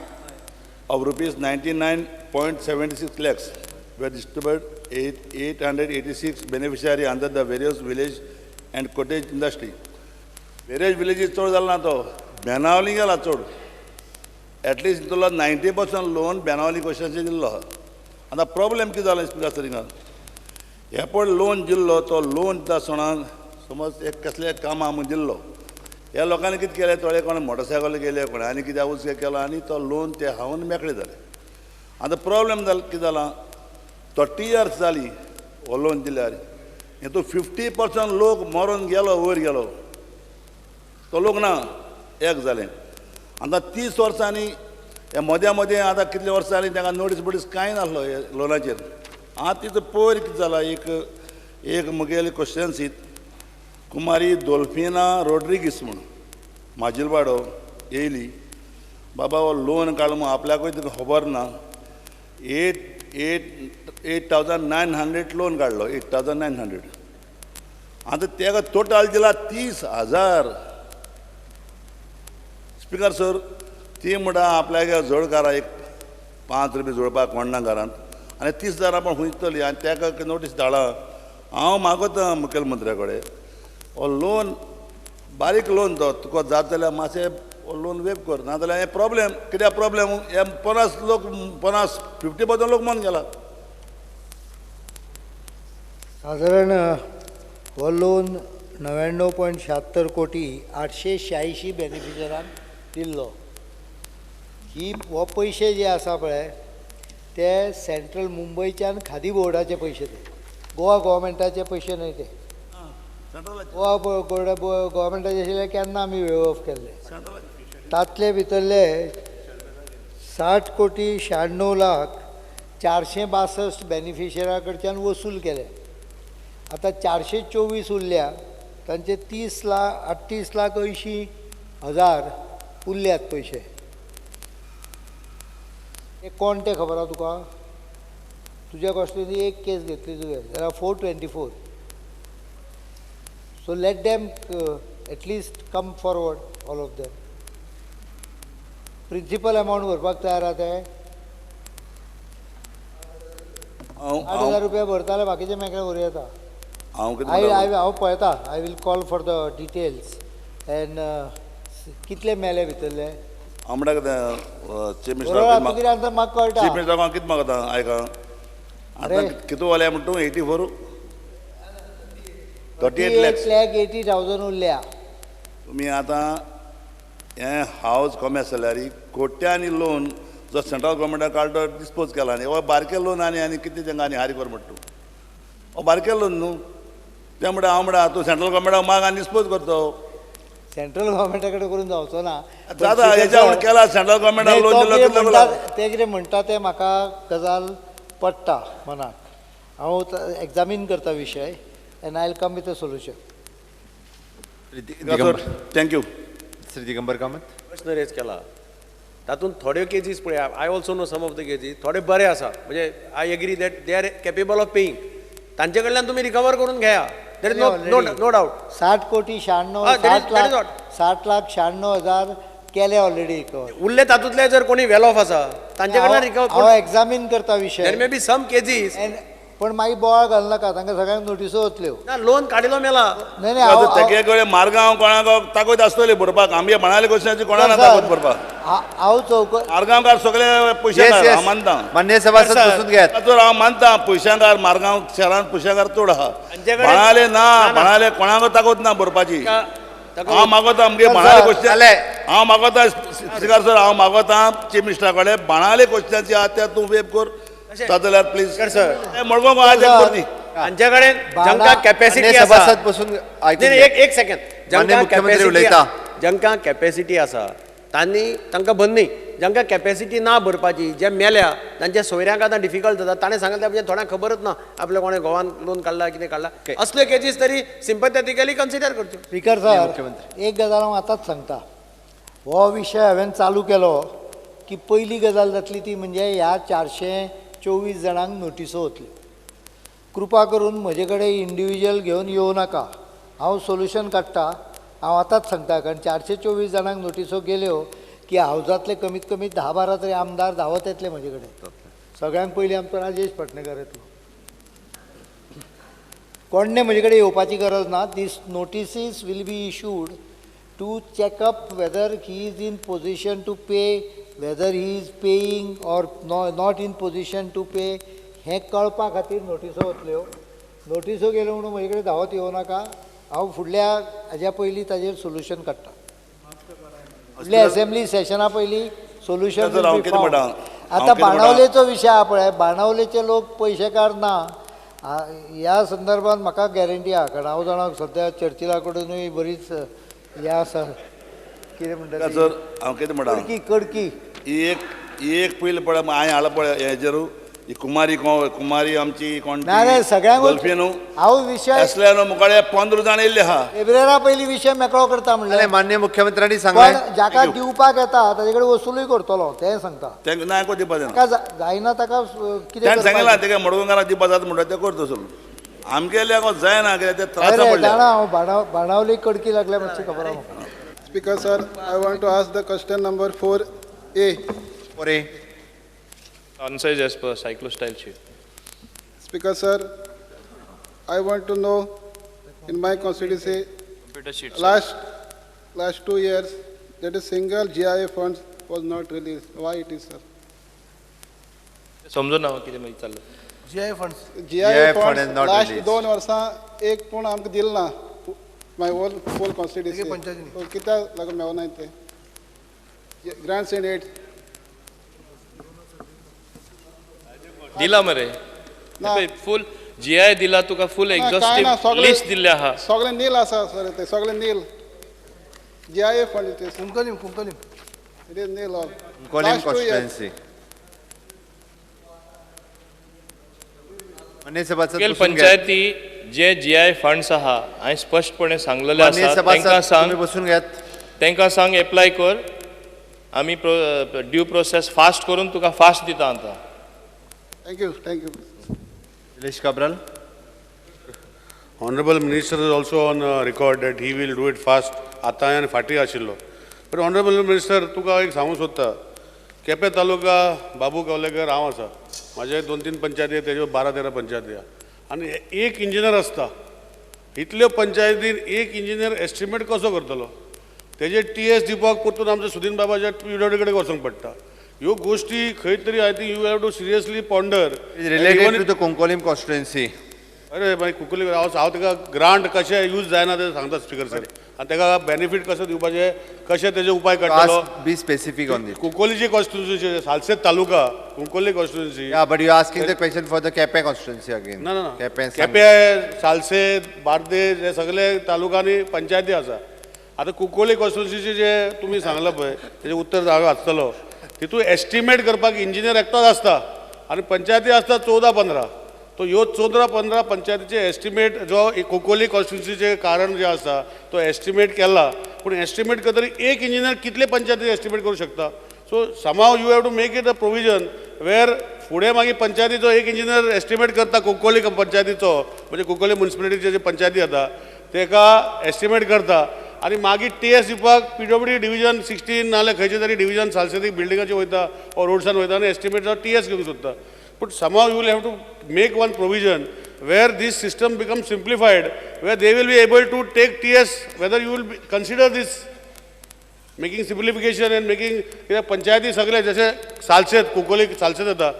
of rupees 99.76 lakhs were distributed 886 beneficiary under the various village and cottage industry. Various villages चड जालो ना तो बेनावली गेला चड, at least तितूंतलो 90% loan Benaulim क्वेश्चनाचेर दिल्लो. आतां problem कितें जालो स्पिकर सर, हिंगा हे पळय लोन दिल्लो तो लोन दिता सणान समज एक कसले कामां म्हूण दिल्लो, ह्या लोकांनी कितें केलें, थोडे कोण मोटरसायकल गेले, कोण आनी कितें उस्के केलो आनी तो लोन ते हावन मेकळे जाले. आतां प्रॉब्लेम जालो कितें जाला, 30 इयर्स जाली हो लोन दिल्यार, हेतून 50% लोक मरोन गेलो, वयर गेलो तो लोक ना एक जालें. आतां 30 वर्सांनी हे मदें मदें आतां कितले वर्सां जालीं तांकां नोटीस बिटीस कांय नासलो हे लोनाचेर. आतां तिचो पयर कितें जाला, एक एक मुगेली क्वेश्चन कुमारी डॉल्फिना रोड्रिगीस म्हूण माजिलवाडो येयली, बाबा हो लोन काडलो म्हूण आपल्याकूय तुका खबर ना, 8,900 लोन काडलो, 8,900. आतां तेका टोटल दिला 30,000. स्पिकर सर, ती म्हणटा आपल्याक जोडकारा एक 5 रुपये जोडपाक कोण ना घरांत आनी 30,000 आपूण खंय दितली आनी तेका नोटीस धाडला. हांव मागता मुखेलमंत्र्या कडेन हो लोन बारीक लोन तो तुका जाता जाल्यार मातशें हो लोन वेव कर, नाजाल्यार हें प्रॉब्लेम कित्याक प्रॉब्लेम हे 50 लोक 50 50% लोक मन गेला. सादारण हो लोन 99.76 कोटी 886 बेनिफिशरांक दिल्लो. ही हो पयशे जे आसा पळय ते सेंट्रल मुंबयच्यान खादी बोर्डाचे पयशे, ते गोवा गोवोरमेंटाचे पयशे न्हय ते. गोवा गोवोरमेंटाचे आशिल्ले केन्ना आमी वेव ऑफ केल्ले. तातले भितरले 60 कोटी 96 लाख 462 बेनिफिशरा कडच्यान वसूल केले. आतां 424 उरल्या, तांचे 30 लाख 38 लाख 80 हजार उरल्यात पयशे. ते कोण ते खबर आहा तुका? तुज्या कॉन्स्टिट्युएन्सी एक केस घेतली तुवें जाल्यार 424. So let them at least come forward all of them. Principal amount भरपाक तयार आहा ते? 8,000 रुपया भरताले, बाकीचे मेकळे व्हरूं येता. हांव पळयता, I will call for the details and कितले मेले भितरले. हांव म्हणटा कितें चीफ मिनिस्टर, म्हाका कळटा चीफ मिनिस्टर हांव कितें मागता आयका. आतां कितू जाल्या म्हणटा तूं? 84 38 लाख 80,000 उरल्या. तुमी आतां हें हावज कमी आसा जाल्यार कोट्यांनी लोन जो सेंट्रल गव्हर्मेंटान काडलो डिस्पोज केला न्ही, हो बारके लोन आनी आनी कितें तांकां आनी हारी कर म्हणटा तूं? हो बारके लोन न्हू तें म्हणटा. हांव म्हणटा तूं सेंट्रल गव्हर्मेंटाक माग आनी डिस्पोज करतो. सेंट्रल गव्हर्मेंटा कडेन करून जावचो ना. जाता, हेच्या केला सेंट्रल गव्हर्मेंटान लोन दिलो. ते कितें म्हणटा तें म्हाका गजाल पडटा मनाक. हांव एग्जामीन करता विशय and I will come with a solution. Thank you. Shri Digambar Kamat. प्रश्न रेज केला तातूंत थोड्यो केजीस पळय, I also know some of the cases थोडे बरे आसा, म्हणजे I agree that they are capable of paying. तांचे कडल्यान तुमी रिकवर करून घेया, there is no doubt. 60 कोटी 96 60 लाख 96 हजार केले ऑलरेडी रिकवर. उरले तातूंतले जर कोणी वेल ऑफ आसा तांचे कडल्यान रिकवर. हांव एग्जामीन करता विशय. There may be some cases. पण मागीर बोवाळ घालनाका, तांकां सगळ्यांक नोटिसो वतल्यो. ना, लोन काडिल्लो मेला. न्हय न्हय, तेगे मारगांव कोणाक ताकद आसतली भरपाक. आमगे म्हणाले क्वेश्चनाची कोणाक ना ताकद भरपाक. हांव चौक मारगांवकार सगळे पयशेकार हांव मानता. मान्य सभासद बसून घेयात. हांव मानता पयशांकार मारगांव शहरान पयशांकार चड आहा. म्हणाले ना, म्हणाले कोणाक ताकद ना भरपाची. हांव मागोता आमगे बाणाले क्वेश्चन, हांव मागोता स्पीकर सर, हांव मागोता चीफ मिनिस्टरा कडेन बाणाले क्वेश्चनाची आहा त्या तूं वेब कर जाल्यार प्लीज. सर मडगांव गोवा हांचे कडेन जांकां कॅपेसिटी आसा, एक सेकंड, जांकां कॅपेसिटी आसा तांणी तांकां बंद न्ही. जांकां कॅपेसिटी ना भरपाची, जे मेल्या तांच्या सोयऱ्यांक आतां डिफिकल्ट जाता. ताणें सांगलें म्हणजे थोड्यांक खबरच ना आपल्या कोणें गोवान लोन काडला कितें काडला. असले केजीस तरी सिंपथेटिकली कन्सिडर करच्यो. स्पीकर सर, एक गजाल हांव आतांच सांगता, हो विशय हांवें चालू केलो की पयली गजाल जातली ती म्हणजे ह्या 424 जाणांक नोटिसो वतल्यो. कृपा करून म्हजे कडेन इंडिविज्युअल घेवन येवं नाका. हांव सोल्युशन काडटा, हांव आतांच सांगता. कारण 424 जाणांक नोटिसो गेल्यो की हावजांतले कमीत कमी 10-12 तरी आमदार धांवत येतले म्हजे कडेन. सगळ्यांत पयलीं आमचो राजेश पाटणेकर येतलो. कोणें म्हजे कडेन येवपाची गरज ना. These notices will be issued to check up whether he is in position to pay, whether he is paying or not in position to pay. हें कळपा खातीर नोटिसो वतल्यो. नोटिसो गेल्यो म्हणून म्हजे कडेन धांवत येवं नाका. हांव फुडल्या हाज्या पयलीं ताजेर सोल्युशन काडटा. फुडल्या असेंब्ली सेशना पयलीं सोल्युशन. आतां बाणावलेचो विशय आहा पळय, बाणावलेचे लोक पयशेकार ना ह्या संदर्भात म्हाका गॅरंटी आहा. कारण हांव जाणा सद्या चर्चिला कडूनय बरीच हें आसा, कितें म्हणटा सर, हांव कितें म्हणटा, कडकी कडकी ही एक पयलीं पळय हांवें हाडला पळय हेजेर ही कुमारी कुमारी आमची कोण ना सगळ्यांक डॉल्फिन हांव विशय असल्या न्हू मुखाळे 15 जाण येयल्ले आहा. फेब्रेरा पयलीं विशय मेकळो करता म्हणलें मान्य मुख्यमंत्र्यांनी सांगलें. पण जाका दिवपाक येता ताजे कडेन वसुलूय करतलो तें सांगता. तें ना दिवपा जायना, जायना ताका कितें ताणें सांगलां तेका मडगांवकाराक दिवपा जाता म्हणटा तें करता सोडून. आमगेले जायना कित्याक ते त्रास पडले. जाणा हांव बाणावली कडकी लागल्या मातशी खबर आहा. Speaker sir, I want to ask the question number 4A. 4A. Answer is as per cyclostyle sheet. Speaker sir, I want to know in my constituency sheet, last 2 years that a single GIA funds was not released. Why it is, sir? समजून ना कितें मागीर चाललं. GI funds. GI fund last 2 वर्सां एक पूण आमकां दिल ना माय होल फूल कॉन्स्टिट्युएन्सी कित्याक लागून मेळना ते ग्रांट्स एंड एड दिला मरे फूल जीआय दिला तुका फूल एक्झॉस्टिव्ह लिस्ट दिल्ले आहा सगळे नील आसा सर ते सगळे nil GI fund it is Cuncolim Cuncolim it is nil all Cuncolim constituency. पंचायती जे जीआय फंड्स आहा हांवें स्पश्टपणे सांगलेलें आसा तांकां सांग बसून घेत तांकां सांग एप्लाय कर आमी ड्यू प्रोसेस फास्ट करून तुका फास्ट दिता आतां. Thank you thank you. Nilesh Cabral. Honourable minister is also on record that he will do it fast. आतां आनी फाटीं आशिल्लो. बट ऑनरेबल मिनिस्टर तुका एक सांगूंक सोदता, केपें तालुका बाबू कवलेकर हांव आसा, म्हाजे 2-3 पंचायती तेज्यो 12-13 पंचायती आहा आनी एक इंजिनियर आसता. इतल्यो पंचायतीन एक इंजिनियर एस्टिमेट कसो करतलो? तेजे टी एस दिवपाक परतून आमच्या सुदीन बाबाच्या पी डब्ल्यू कडेन वचूंक पडटा. ह्यो गोश्टी खंय तरी I think you have to seriously ponder. Related to the Cuncolim constituency. अरे मागीर कुंकोलीम हांव ताका ग्रांट कशें यूज जायना तें सांगता स्पिकर सर, आनी ताका बेनिफीट कसो दिवपाचें, कशें तेजे उपाय काडटलो. Be specific on this. कुंकोलीची constituency Salcete taluka Cuncolim constituency. Yeah but you are asking the question for the Quepem constituency again. ना ना केपें केपें सालसेत बार्देज हे सगळे तालुकांनी पंचायती आसा. आतां कुंकोली कॉन्स्टिट्युएन्सीचे जे तुमी सांगलां पळय तेजें उत्तर हांव वाचतलो. तितून एस्टिमेट करपाक इंजिनियर एकटोच आसता आनी पंचायती आसता 14-15. तो ह्यो 14-15 पंचायतीचे एस्टिमेट जो कुंकोली कॉन्स्टिट्युएन्सीचे कारण जे आसा तो एस्टिमेट केला, पूण एस्टिमेट करतरी एक इंजिनियर कितले पंचायती एस्टिमेट करूं शकता? So somehow you have to make it a provision where फुडें मागीर पंचायतीचो एक इंजिनियर एस्टिमेट करता कुंकोली पंचायतीचो, म्हणजे कुंकोली म्युनिसिपालिटीचे जे पंचायती जाता तेका एस्टिमेट करता आनी मागीर टी एस दिवपाक पी डब्ल्यू डी डिविजन 16 नाजाल्यार खंयचे तरी डिविजन सालसेतीक बिल्डिंगाचेर वयता वो रोड्सान वयता आनी एस्टिमेट जावं टी एस घेवंक सोदता. But somehow you will have to make one provision where this system becomes simplified, where they will be able to take TS, whether you will be, consider this making simplification and making कित्याक पंचायती सगळे जशे सालसेत कुंकोली सालसेत येता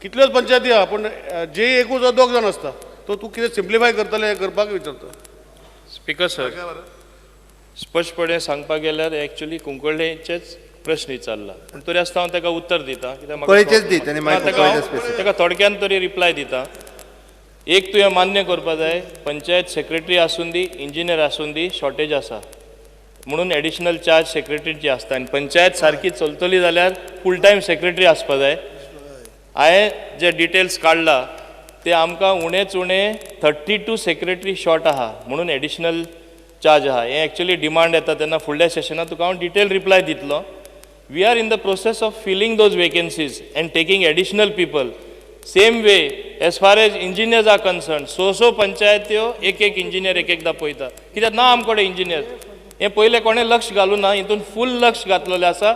कितल्योच पंचायती आहा पूण जे एकूच वा दोग जाण आसता, तो तूं कितें सिम्प्लिफाय करतले हें करपाक विचारता. स्पिकर सर, स्पश्टपणे सांगपाक गेल्यार एक्चुअली कुंकळ्ळेचेच प्रश्न विचारला पूण तरी आसतना हांव ताका उत्तर दिता कित्याक ताका थोडक्यान तरी रिप्लाय दिता. एक तुवें मान्य करपा जाय, पंचायत सेक्रेटरी आसूं दी इंजिनियर आसूं दी शॉर्टेज आसा म्हणून एडिशनल चार्ज सेक्रेटरीची आसता आनी पंचायत सारकी चलतली जाल्यार फूल टायम सेक्रेटरी आसपा जाय. हांवें जे डिटेल्स काडला ते आमकां उणेच उणें 32 सेक्रेटरी शॉर्ट आहा म्हणून एडिशनल चार्ज आहा. हें एक्चुअली डिमांड येता तेन्ना फुडल्या सेशनाक तुका हांव डिटेल रिप्लाय दितलो. We are in the process of filling those vacancies and taking additional people. Same way, as far as engineers are concerned, so पंचायत्यो एक एक इंजिनियर एक एकदां पळयता कित्याक ना आमकडे इंजिनियर. हें पयलें कोणें लक्ष घालूं ना, हितून फूल लक्ष घातलेलें आसा.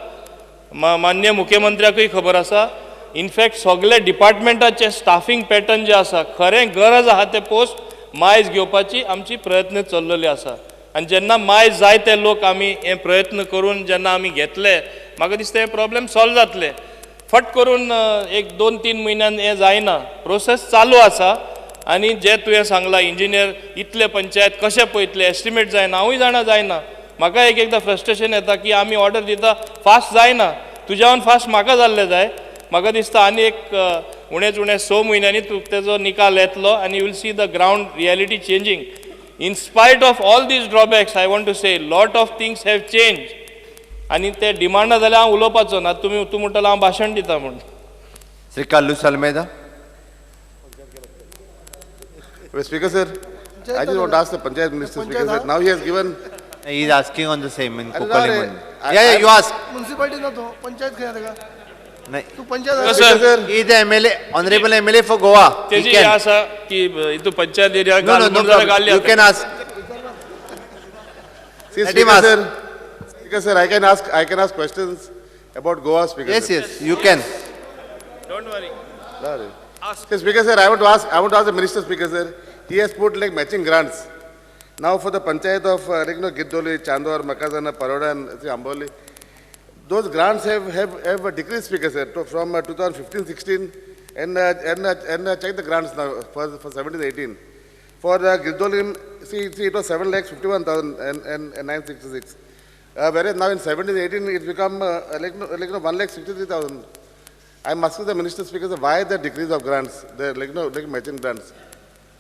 मान्य मुख्यमंत्र्याकूय खबर आसा. इनफॅक्ट सगळे डिपार्टमेंटाचे स्टाफींग पॅटर्न जे आसा खरें गरज आहा ते पोस्ट मायज घेवपाची आमची प्रयत्न चल्लेले आसा आनी जेन्ना मायज जाय ते लोक आमी हे प्रयत्न करून जेन्ना आमी घेतले म्हाका दिसता हे प्रॉब्लेम सॉल्व जातले. फट करून 1-2-3 म्हयन्यान हें जायना, प्रोसेस चालू आसा. आनी जे तुवें सांगलां इंजिनियर इतले पंचायत कशें पळयतले एस्टिमेट जायना, हांवूय जाणा जायना. म्हाका एक एकदां फ्रस्ट्रेशन येता की आमी ऑर्डर दिता फास्ट जायना, तुज्यावन फास्ट म्हाका जाल्लें जाय. म्हाका दिसता आनी एक उणेच उणें 6 म्हयन्यांनी तेजो निकाल येतलो आनी you will see the ground reality changing. In spite of all these drawbacks, I want to say, lot of things have changed. आनी ते डिमांडा जाल्यार हांव उलोवपाचो ना, तुमी तूं म्हणटलो हांव भाशण दिता म्हूण. Shri Carlos Almeida. Speaker sir, I just want to ask the Panchayat Minister, Speaker sir, now he has given. He is asking on the same in Cuncolim. Yeah, you ask. Municipality ना तो पंचायत खंय ताका? नाही. तू panchayat. Sir, he is the MLA, honorable MLA for Goa. तेजी हे आसा की हितू panchayat area. No, no, no, you can ask. See, Speaker sir, Speaker sir, I can ask questions about Goa, Speaker. Yes, yes, you can. Don't worry. Ask. Speaker sir, I want to ask the minister, Speaker sir. He has put like matching grants. Now for the panchayat of like, you know, Giddoli, Chandor, Makazana, Paroda and Amboli, those grants have decreased, Speaker sir, from 2015-16 And check the grants now for 17-18. For Girdolim, see it was 7,51,966. Whereas now in 17-18 it's become 1,63,000. I'm asking the Minister, Speaker, why the decrease of grants, the like matching grants.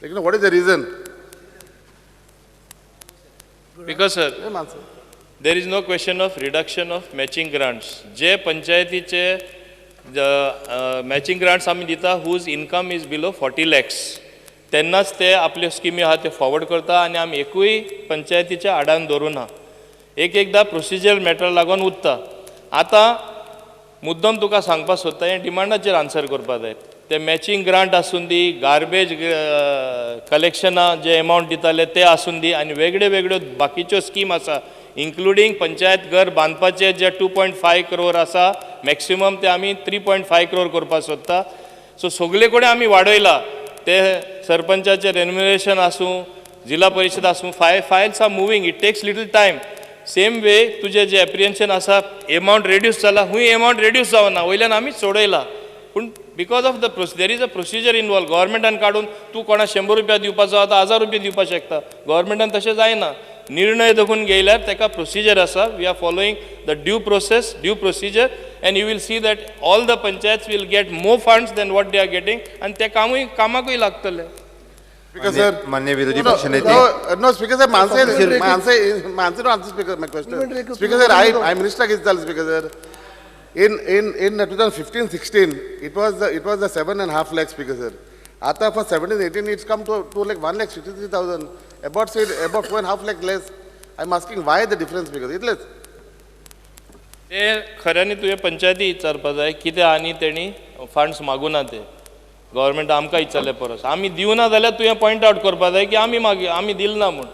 What is the reason? Because sir, there is no question of reduction of matching grants. जे पंचायतीचे matching grants आमी दिता whose income is below 40 lakhs. तेन्नाच ते आपल्यो स्किमी आहा ते forward करता आनी आमी एकूय पंचायतीच्या आडान दवरूना. एक एकदां प्रोसिजर मॅटर लागून उरता. आतां मुद्दम तुका सांगपाक सोदता हें डिमांडाचेर आन्सर करपाक जाय. ते मॅचिंग ग्रांट आसूं दी, गार्बेज कलेक्शना जे एमावंट दिताले ते आसूं दी आनी वेगळ्यो वेगळ्यो बाकीच्यो स्कीम आसा इन्क्लुडींग पंचायत घर बांदपाचे जे 2.5 करोड आसा मॅक्सिमम ते आमी 3.5 करोड करपाक सोदता. सो सगळे कडेन आमी वाडयला ते सरपंचाचे रेन्युनरेशन आसूं, जिल्हा परिशद आसूं, files are moving, it takes little time. Same way तुजें जें एप्रिहेन्शन आसा एमावंट रेड्यूस जाला, खूंय एमावंट रेड्यूस जावना वयल्यान आमी सोडयला. पूण because of the there is a procedure involve. गव्हर्मेंटान काडून तूं कोणा 100 रुपया दिवपाचो आतां 1000 रुपया दिवपाक शकता, गव्हर्मेंटान तशें जायना. निर्णय देखून घेयल्यार ताका प्रोसिजर आसा. We are following the due process, due procedure, and you will see that all the panchayats will get more funds than what they are getting आनी ते कामूय कामाकूय लागतले. Speaker sir, मान्य विरोधी पक्ष नेते. No, Speaker sir, my answer to answer Speaker my question. Speaker sir, I minister is Speaker sir. In 2015-16, it was the 7.5 lakh, Speaker sir. Ata for 17-18, it's come to like 1,63,000. About 2.5 lakh less. I'm asking why the difference, because it's less. ते खऱ्यांनी तुवें पंचायती विचारपा जाय कितें आनी तेणी funds मागूना ते government आमकां विचारले परस आमी दिवना जाल्यार तुवें पॉयंट आवट करपा जाय की आमी मागीर आमी दिलना म्हूण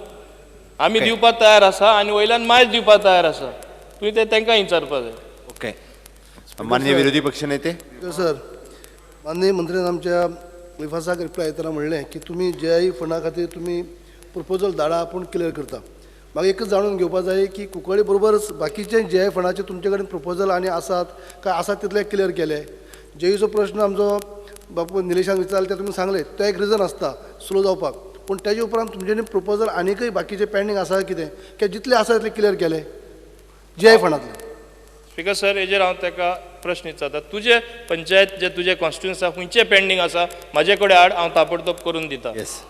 आमी दिवपाक तयार आसा आनी वयल्यान मायज दिवपाक तयार आसा, तुवें तें तांकां विचारपा जाय. ओके, माननीय विरोधी पक्ष नेते. सर, माननीय मंत्र्यान आमच्या विफासाक रिप्लाय येतना म्हणलें की तुमी जे फंडा खातीर तुमी प्रपोजल धाडा, आपूण क्लियर करता. म्हाका एकच जाणून घेवपा जाय की कुंकळ्ळी बरोबरच बाकीचे जे फंडाचे तुमचे कडेन प्रपोजल आनी आसात काय आसात तितले क्लियर केले. जेईचो प्रश्न आमचो बापू निलेशान विचारले ते तुमी सांगले, तो एक रिजन आसता स्लो जावपाक, पूण तेजे उपरांत तुमचे प्रपोजल आनीकय बाकीचे पेंडींग आसा कितें काय जितले आसा तितले क्लियर केले जे फंडांतले? स्पीकर सर, हेजेर हांव ताका प्रश्न विचारता, तुजे पंचायत जे तुजे कॉन्स्टिट्युएन्सी आसा खंयचे पेंडींग आसा म्हाजे कडेन हाड, हांव ताबडतोब करून दिता. येस.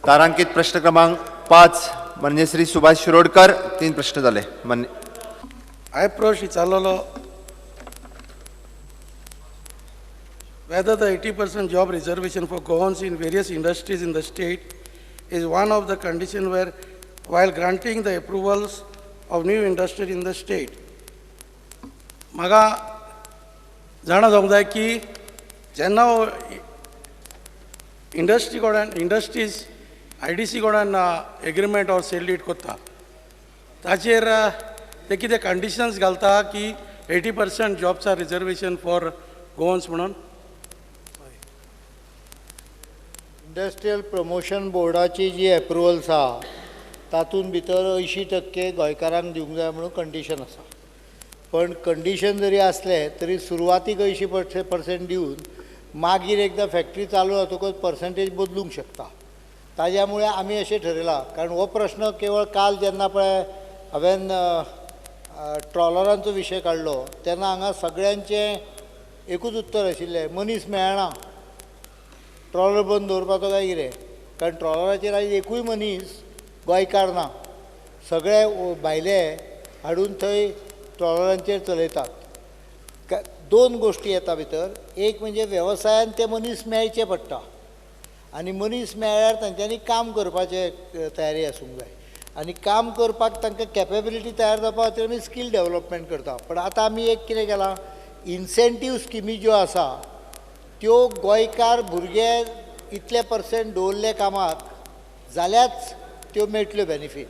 तारांकित प्रश्न क्रमांक 5 माननीय श्री सुभाष शिरोडकर. 3 प्रश्न जाले. मान्य हांवें प्रश्न विचारलेलो whether the 80% job reservation for Goans in various industries in the state is one of the conditions where while granting the approvals of new industries in the state. म्हाका जाणा जावंक जाय की जेन्ना इंडस्ट्री कडेन इंडस्ट्रीज IDC कडेन agreement or sale deed करता ताचेर ते कितें कंडिशन्स घालता की 80% jobs are reservation for Goans म्हणून? इंडस्ट्रियल प्रमोशन बोर्डाची जी एप्रुवल्स आहा तातूंत भितर 80% गोंयकारांक दिवंक जाय म्हणून कंडिशन आसा. पण कंडिशन जरी आसलें तरी सुरवातीक 80% दिवन मागीर एकदां फॅक्ट्री चालू जातकच पर्संटेज बदलूंक शकता. ताज्या मुळे आमी अशें ठरयलां, कारण हो प्रश्न केवळ काल जेन्ना पळय हांवें ट्रॉलरांचो विशय काडलो तेन्ना हांगा सगळ्यांचें एकूच उत्तर आशिल्लें, मनीस मेळना, ट्रॉलर बंद दवरपाचो काय कितें, कारण ट्रॉलराचेर आयज एकूय मनीस गोंयकार ना, सगळे भायले हाडून थंय ट्रॉलरांचेर चलयतात. दोन गोश्टी येता भितर, एक म्हणजे वेवसायान ते मनीस मेळचे पडटा आनी मनीस मेळ्ळ्यार तांच्यांनी काम करपाचें तयारी आसूंक जाय आनी काम करपाक तांकां कॅपेबिलिटी तयार जावपा खातीर आमी स्कील डेवलपमेंट करता. पण आतां आमी एक कितें केलां, इन्सेंटीव स्किमी ज्यो आसा त्यो गोंयकार भुरगे इतले पर्संट दवरले कामाक जाल्याच त्यो मेळटल्यो बेनिफीट.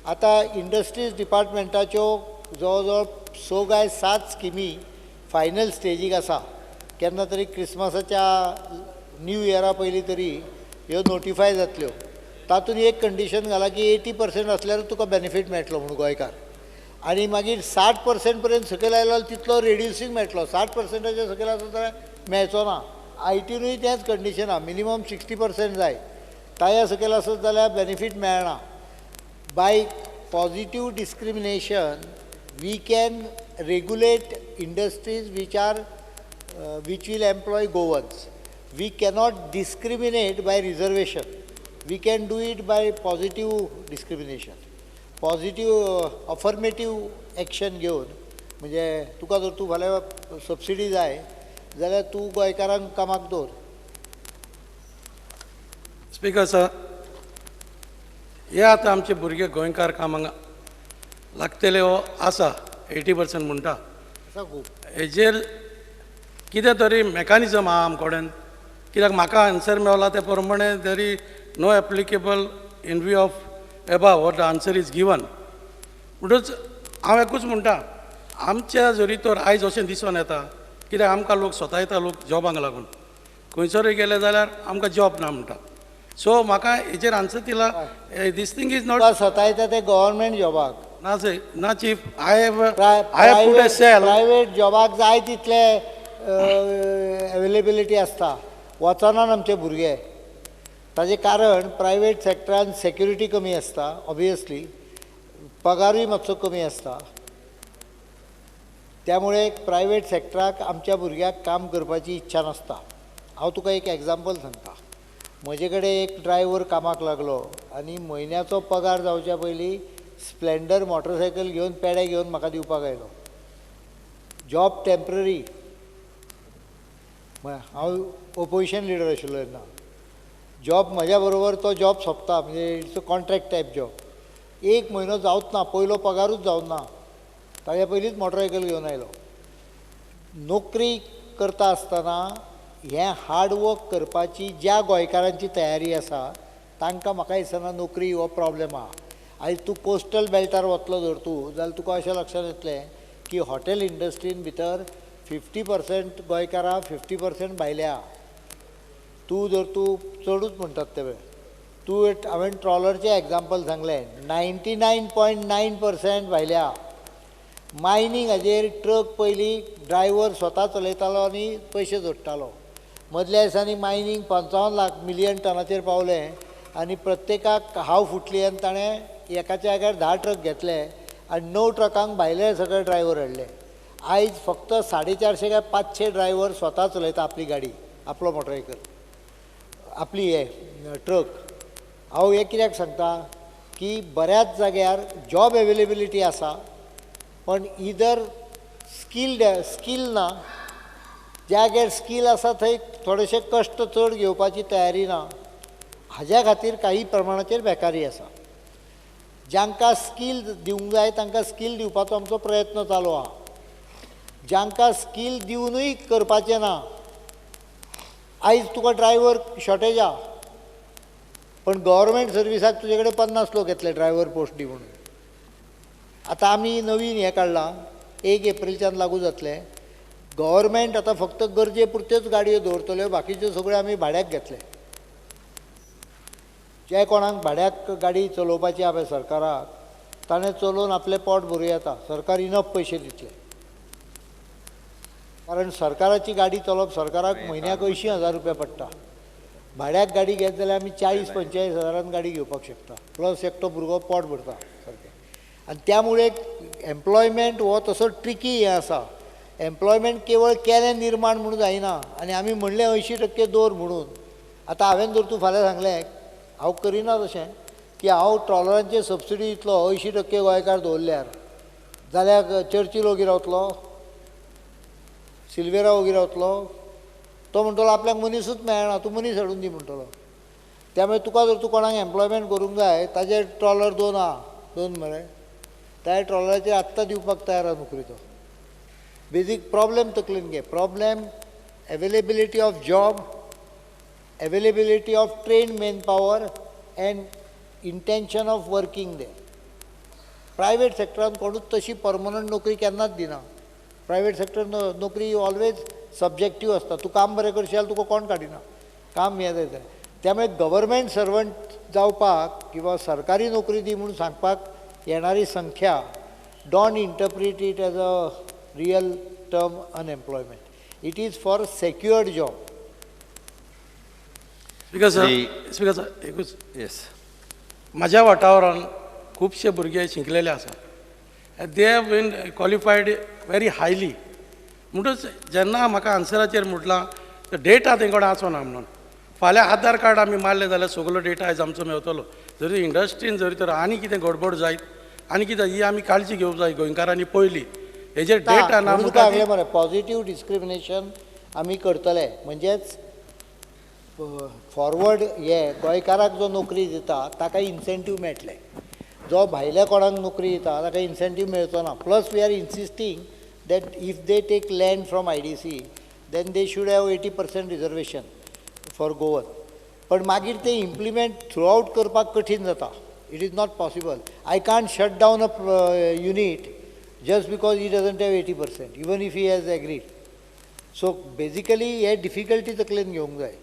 आतां इंडस्ट्रीज डिपार्टमेंटाच्यो जवळ जवळ 6 काय 7 स्किमी फायनल स्टेजीक आसा. केन्ना तरी क्रिसमसाच्या न्यू इयरा पयलीं तरी ह्यो नोटिफाय जातल्यो. तातूंत एक कंडिशन घालां की 80% आसल्यार तुका बेनिफीट मेळटलो म्हणून गोंयकार, आनी मागीर 60% पर्यंत सकयल आयलो जाल्यार तितलो रेड्युसींग मेळटलो, 60%च्या सकयल आसत जाल्यार मेळचो ना. आय टीनूय तेंच कंडिशन आहा, मिनिमम 60% जाय, ताज्या सकयल आसत जाल्यार बेनिफीट मेळना. By positive discrimination we can regulate industries which are which will employ Goans. We cannot discriminate by reservation. We can do it by positive discrimination, positive affirmative action घेवन. म्हणजे तुका जर तूं फाल्यां सबसिडी जाय जाल्यार तूं गोंयकारांक कामाक दवर. स्पीकर सर, हे आतां आमचे भुरगे गोंयकार कामाक लागतले हो आसा 80% म्हणटा. खूब हेजेर कितें तरी मॅकानिजम आहा आमचे कडेन, कित्याक म्हाका आन्सर मेवला ते प्रमाणे there is no applicable in view of above what the answer is given. म्हणटूच हांव एकूच म्हणटा, आमच्या जरी तर आयज अशें दिसून येता कित्याक आमकां लोक स्वता लोक जॉबांक लागून खंयसरूय गेले जाल्यार आमकां जॉब ना म्हणटा. सो म्हाका हेजेर आन्सर दिला, these thing is not. सतायता ते गव्हर्मेंट जॉबाक ना सर, ना chief, I have put a cell. Private जॉबाक जाय तितले एवेलेबिलिटी आसता, वचनात आमचे भुरगे. ताजें कारण प्रायवेट सॅक्टरान सेक्युरिटी कमी आसता, ऑबियसली पगारूय मातसो कमी आसता, त्यामुळे प्रायवेट सॅक्टराक आमच्या भुरग्याक काम करपाची इच्छा नासता. हांव तुका एक एग्जाम्पल सांगता. म्हजे कडेन एक ड्रायव्हर कामाक लागलो आनी म्हयन्याचो पगार जावच्या पयलीं स्प्लेंडर मोटरसायकल घेवन पेडे घेवन म्हाका दिवपाक आयलो. जॉब टेम्पररी, हांव ओपोजिशन लिडर आशिल्लो तेन्ना. जॉब म्हज्या बरोबर तो जॉब सोंपता, म्हणजे it's a contract type job. एक म्हयनो जावच ना, पयलो पगारूच जावना ना, ताज्या पयलींच मोटरसायकल घेवन आयलो. नोकरी करता आसतना हें हार्डवर्क करपाची ज्या गोंयकारांची तयारी आसा तांकां म्हाका दिसना नोकरी हो प्रॉब्लेम आहा. आयज तूं कोस्टल बेल्टार वतलो जर तूं जाल्यार तुका अशें लक्षांत येतलें की हॉटेल इंडस्ट्रीन भितर 50% गोंयकारां, 50% भायले आहा. तूं जर तूं चडूच म्हणटात ते वेळ तूं, हांवें ट्रॉलरचें एग्जाम्पल सांगलें, 99.9% भायले आहा. मायनींग हाजेर ट्रक पयलीं ड्रायव्हर स्वता चलयतालो आनी पयशे जोडटालो. मदल्या दिसांनी मायनींग 55 लाख मिलियन टनाचेर पावलें आनी प्रत्येकाक हाव फुटली आनी ताणें एकाच्या जाग्यार 10 ट्रक घेतले आनी 9 ट्रकांक भायले सगळे ड्रायव्हर हाडले. आयज फक्त 450 काय 500 ड्रायव्हर स्वता चलयता आपली गाडी, आपलो मोटरसायकल, आपली हे ट्रक. हांव हें कित्याक सांगता की बऱ्याच जाग्यार जॉब एवेलेबिलिटी आसा, पण इधर स्कील ना. ज्या जाग्यार स्कील आसा थंय थोडेशे कश्ट चड घेवपाची तयारी ना. हाज्या खातीर काही प्रमाणाचेर बेकारी आसा. जांकां स्कील दिवंक जाय तांकां स्कील दिवपाचो आमचो प्रयत्न चालू आहा. जांकां स्कील दिवनूय करपाचें ना, आयज तुका ड्रायव्हर शॉर्टेज आहा, पण गव्हर्मेंट सर्विसाक तुजे कडेन 50 लोक येतले ड्रायव्हर पोस्ट दी म्हणून. आतां आमी नवीन हें काडलां, 1 एप्रिलच्यान लागू जातलें. गव्हर्मेंट आतां फक्त गरजे पुरत्योच गाडयो दवरतल्यो, बाकीच्यो सगळ्यो आमी भाड्याक घेतले. जे कोणाक भाड्याक गाडी चलोवपाची आहा पळय सरकाराक, ताणें चलोवन आपलें पोट भरूं येता, सरकार इनफ पयशे दितले. कारण सरकाराची गाडी चलोवप सरकाराक म्हयन्याक 80,000 रुपया पडटा. भाड्याक गाडी घेत जाल्यार आमी 40-45 हजारान गाडी घेवपाक शकता, प्लस एकटो भुरगो पोट भरता सारकें. आनी त्यामुळे एम्प्लॉयमेंट हो तसो ट्रिकी हें आसा. एम्प्लॉयमेंट केवळ केलें निर्माण म्हणून जायना. आनी आमी म्हणलें 80% दवर म्हणून. आतां हांवें जर तूं फाल्यां सांगलें, हांव करिना तशें, की हांव ट्रॉलरांचेर सबसिडी दितलो 80% गोंयकार दवरल्यार, जाल्यार चर्चील ओगी रावतलो, सिल्वेरा ओगी रावतलो? तो म्हणटलो आपल्याक मनीसूच मेळना, तूं मनीस हाडून दी म्हणटलो. त्यामुळे तुका जर तूं कोणाक एम्प्लॉयमेंट करूंक जाय, ताजेर ट्रॉलर 2 आहा, 2 मरे, त्या ट्रॉलराचेर आत्तां दिवपाक तयार आहा नोकरी तो. बेजीक प्रॉब्लेम तकलेन घे, problem availability of job, availability of trained man power and intention of working there. Private सेक्टरान कोणूच तशी परमनंट नोकरी केन्नाच दिना. प्रायवेट सेक्टर नोकरी ऑलवेज सब्जेक्टीव आसता. तूं काम बरें करशी जाल्यार तुका कोण काडिना, काम हें जायत. त्यामुळे गव्हर्मेंट सर्वंट जावपाक किंवा सरकारी नोकरी दी म्हणून सांगपाक येणारी संख्या, don't interpret it as a real term unemployment. It is for secured job. Speaker sir, speaker sir, एकूच. येस. म्हाज्या वाठारान खुबशे भुरगे शिकलेले आसा. They have been qualified very highly. म्हणटच जेन्ना म्हाका आन्सराचेर म्हटलां तर डेटा तें कडेन आसना म्हणून फाल्यां आधार कार्ड आमी मारलें जाल्यार सगलो डेटा आयज आमचो मेवतलो. जरी इंडस्ट्रीन जरी तर आनी कितें गडबड जायत आनी कितें ही आमी काळजी घेवंक जाय गोंयकारांनी पयली हेजेर डेटा ना. तुका सांगलें मरे, पॉझिटीव डिस्क्रिमिनेशन आमी करतले. म्हणजेच फॉरवर्ड हे गोंयकाराक जो नोकरी दिता ताका इन्सेंटीव मेळटले, जो भायल्या कोणाक नोकरी दिता ताका इन्सेंटीव मेळचो ना. Plus we are insisting that if they take land from IDC then they should have 80% reservation for Goan. पण मागीर ते इम्प्लिमेंट थ्रू आउट करपाक कठीण जाता. It is not possible. I can't shut down a unit just because he doesn't have 80%, even if he has agreed. So basically hey difficulty तकलेन घेवंक जाय.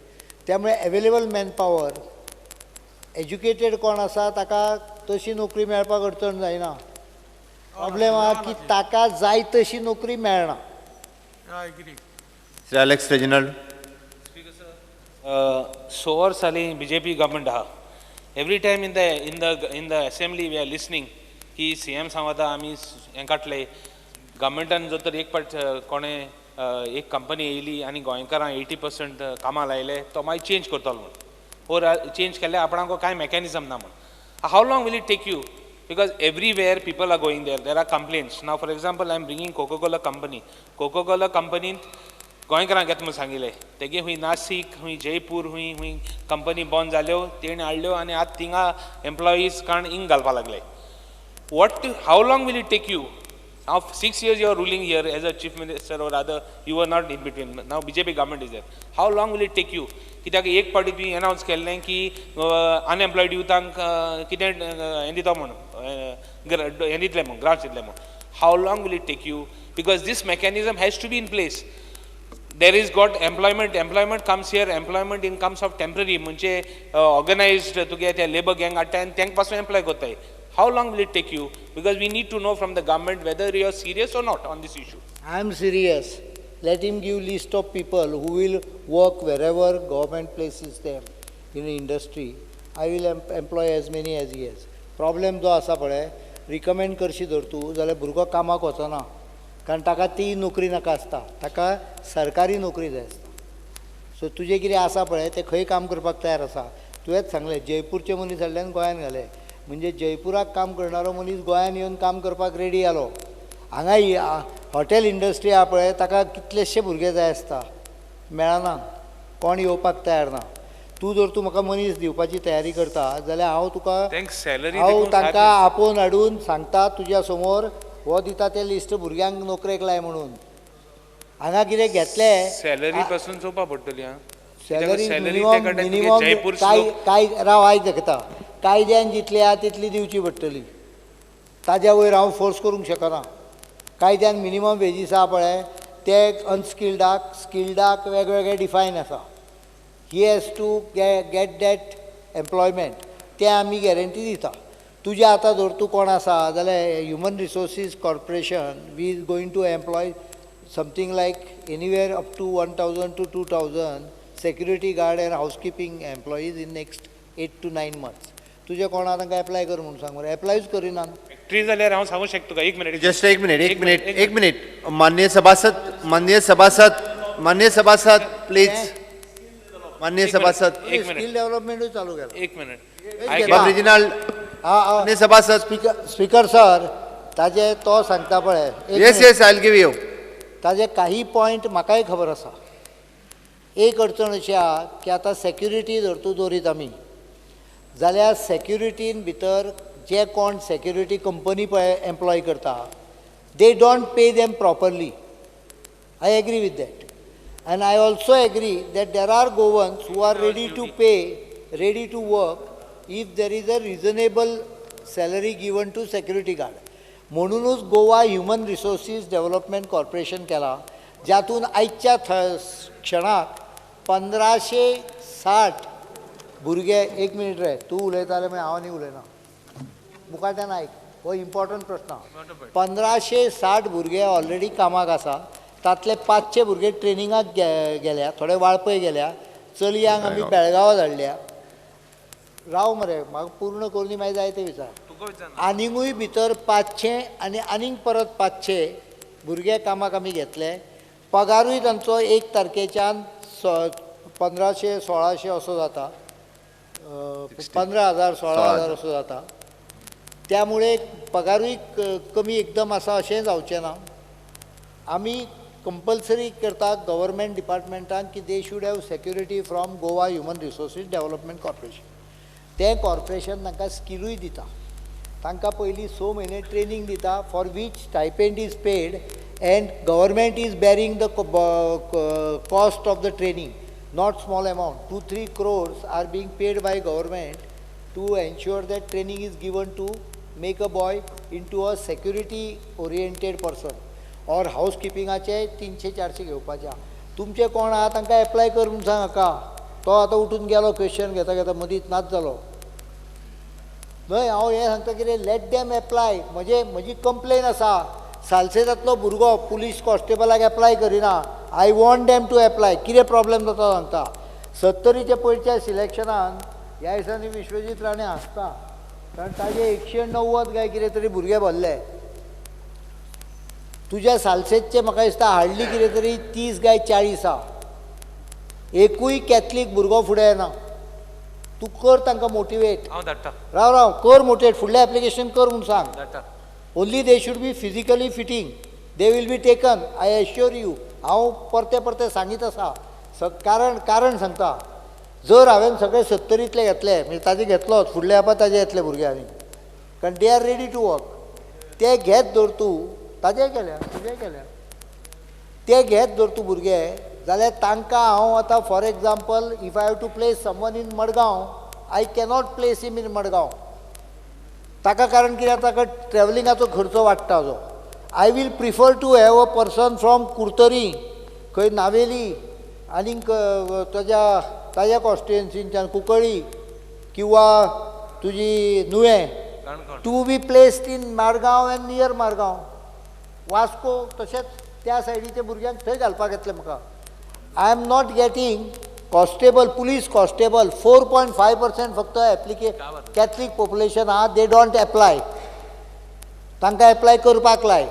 त्यामुळे अवेलेबल मॅनपावर, एज्युकेटेड कोण आसा ताका तशी नोकरी मेळपाक अडचण जायना. प्रॉब्लेम आहा की ताका जाय तशी नोकरी मेळना. Shri Alex Reginald. 100 वर्स जाली बीजेपी गव्हर्मेंट आहा. Every time in the assembly we are listening की सी एम सांगता आमी हें काडले गव्हर्मेंटान. जर तर एक पाट कोणें एक कंपनी येयली आनी गोंयकारांक 80% कामां लायले तो मागीर चेंज करतलो म्हूण, ओर चेंज केल्ले आपणाक कांय मॅकॅनिजम ना म्हूण. How long will it take you? Because everywhere people are going there, there are complaints. Now for example I am bringing Coca Cola company. Coca Cola कंपनींत गोंयकारांक येता म्हूण सांगिल्लें, तेगे खूंय नासीक खूंय जयपूर खूंय खूंय कंपनी बंद जाल्यो तेणें हाडल्यो आनी आतां थिंगा एम्प्लॉईज काण हिंग घालपा लागले. What, how long will it take you? Now 6 years you are ruling here as a chief minister, or rather you were not in between. Now BJP government is there. How long will it take you? कित्याक एक पावटी तुवें अनावन्स केल्लें की unemployed युथांक कितें हें दिता म्हूण, हें दितलें म्हूण, ग्रांट्स दितलें म्हूण. How long will it take you? Because this mechanism has to be in place. There is got employment, employment comes here, employment in comes of temporary म्हणजे ऑर्गनायज्ड तुगे ते लेबर गँग हाडटा आनी तांकां पासून एम्प्लॉय करताय. How long will it take you? Because we need to know from the government whether you are serious or not on this issue. I am serious. Let him give list of people who will work wherever government places them in industry. I will employ as many as he has. Problem जो आसा पळय, recommend करशी जर तूं जाल्यार भुरगो कामाक वचना, कारण ताका ती नोकरी नाका आसता, ताका सरकारी नोकरी जाय आसता. सो तुजें कितें आसा पळय तें खंय काम करपाक तयार आसा. तुवेंच सांगलें जयपूरचे मनीस हाडले आनी गोंयान घाले, म्हणजे जयपुराक काम करणारो मनीस गोंयान येवन काम करपाक रेडी जालो. हांगा हॉटेल इंडस्ट्री आहा पळय ताका कितलेशे भुरगे जाय आसता, मेळना, कोण येवपाक तयार ना. तूं जर तूं म्हाका मनीस दिवपाची तयारी करता जाल्यार हांव तुका, हांव तांकां आपोवन हाडून सांगता तुज्या समोर, हो दिता ते लिस्ट भुरग्यांक नोकरेक लाय म्हणून. हांगा कितें घेतलें सॅलरी पासून चोवपा पडटली. सॅलरी मिनिमम काय काय राव आयज दाखयता, कायद्यान जितली आहा तितली दिवची पडटली, ताज्या वयर हांव फोर्स करूंक शकना. कायद्यान मिनिमम वेजीस आहा पळय ते अनस्किल्डाक स्किल्डाक वेगवेगळे डिफायन आसा. He has to get that employment, तें आमी गॅरंटी दिता. तुजें आतां जर तूं कोण आसा जाल्यार human resources corporation we is going to employ something like anywhere up to 1000 to 2000 security guard and housekeeping employees in next 8 to 9 months. तुझे कोणा तांकां एप्लाय कर म्हणून सांग मरे, एप्लायूच करिना. फॅक्टरी जाल्यार हांव सांगूंक शकता तुका. एक मिनिट, जस्ट एक मिनिट, एक मिनिट, एक मिनिट. माननीय सभासद, माननीय सभासद, माननीय सभासद प्लीज, माननीय सभासद, एक मिनिट, स्किल डेव्हलपमेंटूय चालू केला. एक मिनिट रेजिनाल्ड, माननीय सभासद. स्पीकर सर, ताजे तो सांगता पळय. Yes yes, I will give you. ताजे काही पॉयंट म्हाकाय खबर आसा. एक अडचण अशी आहा की आतां सेक्युरिटी जर तूं दवरीत आमी जाल्यार सेक्युरिटीन भितर जे कोण सेक्युरिटी कंपनी पळय एम्प्लॉय करता, they don't pay them properly. I agree with that and I also agree that there are Goans who are ready to pay, ready to work if there is a reasonable salary given to security guard. म्हणुनूच Goa human resources development corporation केला, ज्यातून आयच्या क्षणाक 1560 भुरगे. एक minute रे, तूं उलयताले मागीर हांव न्ही उलयना, मुखारच्यान आयक, हो इम्पॉर्टंट प्रश्न. 1560 भुरगे ऑलरेडी कामाक आसा, तांतले 500 भुरगे ट्रेनिंगाक गेल्या, थोडे वाळपय गेल्या, चलयांक आमी बेळगांवां धाडल्या. राव मरे, म्हाका पूर्ण करून मागीर जाय ते विचार. आनीकूय भितर 500 आनी आनीक परत 500 भुरगे कामाक आमी घेतले. पगारूय तांचो 1 तारखेच्यान 1500 1600 असो जाता, 15,000 16,000 असो जाता. त्यामुळे पगारूय कमी एकदम आसा अशें जावचें ना. आमी कंपल्सरी करता गव्हर्मेंट डिपार्टमेंटान की they should have security from Goa human resources development corporation. तें कॉर्पोरेशन तांकां स्किलूय दिता, तांकां पयलीं 6 म्हयने ट्रेनींग दिता, for which stipend is paid and government is bearing the cost of the training. Not small amount, 2-3 crores are being paid by government to ensure that training is given to make a boy into a security oriented person. Or हाऊसकिपिंगाचे 300-400 घेवपाचे. तुमचे कोण आहा तांकां apply कर म्हूण सांग हाका. तो आतां उठून गेलो, क्वेश्चन घेता घेता मदींच नाच जालो. न्हय, हांव हें सांगता कितें, लेट देम एप्लाय. म्हजी कंप्लेन आसा, सालसेजांतलो भुरगो पुलीस कॉन्स्टेबलाक एप्लाय करिना. I want them to apply. कितें प्रॉब्लेम जाता सांगता. 70च्या पयच्या सिलेक्शनान ह्या दिसांनी विश्वजीत राणे हांसता, कारण ताजे 190 काय कितें तरी भुरगे भरले. तुज्या सालसेजचे म्हाका दिसता हाडली कितें तरी 30 काय 40 आहा. एकूय कॅथलीक भुरगो फुडें येना. तूं कर तांकां मोटिवेट. हांव धाडटा. राव राव, कर मोटिवेट, फुडलें एप्लिकेशन कर म्हूण सांग. Only they should be physically fitting, they will be taken, I assure you. हांव परते परते सांगीत आसा. कारण सांगता, जर हांवें सगळे 70तले घेतले म्हणजे ताजे घेतलोच, फुडले आतां ताजे येतले भुरगे आनी, कारण they are ready to work. ते घेत धर तूं, ताजे केल्या तुजे केल्या, ते घेत धर तूं भुरगे जाल्यार तांकां हांव आतां for example if I have to place someone in Madgaon, I cannot place him in Madgaon. ताका कारण कित्याक, ताका ट्रॅवलिंगाचो खर्च वाडटा जो. I will prefer to have a person from Curtorim, खंय नावेली आनीक ताज्या कॉन्स्टिट्युएन्सींच्यान कुंकळी किंवा तुजी Nuvem, to be placed in Margao and near Margao. Vasco तशेंच त्या सायडीच्या भुरग्यांक थंय घालपाक येतलें म्हाका. I am not getting constable, police constable 4.5% फक्त कॅथलीक पॉप्युलेशन आहा, they don't apply. तांकां एप्लाय करपाक लाय,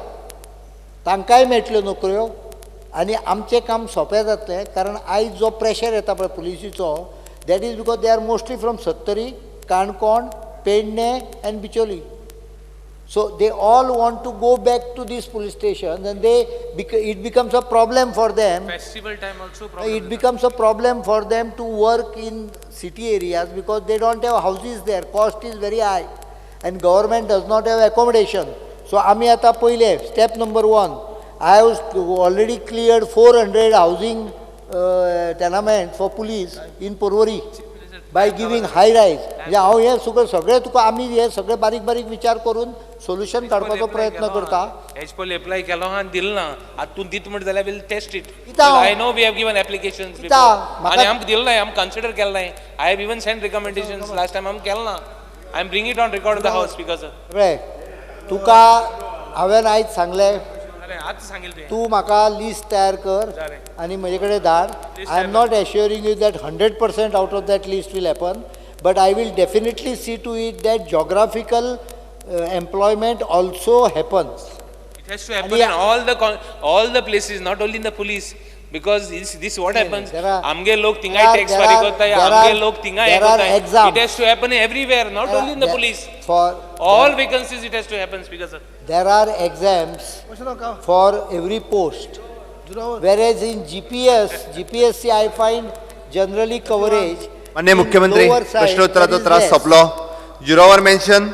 तांकांय मेळटल्यो नोकऱ्यो आनी आमचें काम सोंपें जातलें. कारण आयज जो प्रेशर येता पळय पुलिसीचो, that is because they are mostly from Sattari, Canacona, Pernem and Bicholim. So they all want to go back to these police stations, and it becomes a problem for them. Festival time also problem. It becomes a problem for them to work in city areas because they don't have houses there. Cost is very high, and government does not have accommodation. So आमी आतां पयले step number 1, I have already cleared 400 housing tenement for police in Porvorim by giving high rise. म्हणजे हांव हें सगळें तुका आमी हे सगळे बारीक बारीक विचार करून सोल्युशन काडपाचो प्रयत्न करता. एज पॉल एप्लाय केलो आनी दिल ना, आतां तूं दित म्हणटा जाल्यार we'll test it. I know we have given applications आनी आमकां दिल ना, आमकां कन्सिडर केलें ना. I have even send recommendations last time, आमकां केलें ना. I am bring it on record of the house because तुका हांवें आयज सांगलें, तूं म्हाका लिस्ट तयार कर आनी म्हजे कडेन धाड. I am not assuring you that 100% out of that list will happen, but I will definitely see to it that geographical employment also happens. It has to happen in all the places, not only in the police, because this what happens. आमगे लोक थिंगाय tax फारीक करताय, आमगे लोक थिंगाय हें करताय. It has to happen everywhere, not only in the police. For all vacancies it has to happen, Speaker sir. There are exams for every post, whereas in GPSC I find generally coverage. माननीय मुख्यमंत्री, प्रश्नोत्तराचो त्रास सोंपलो. Zero our mention.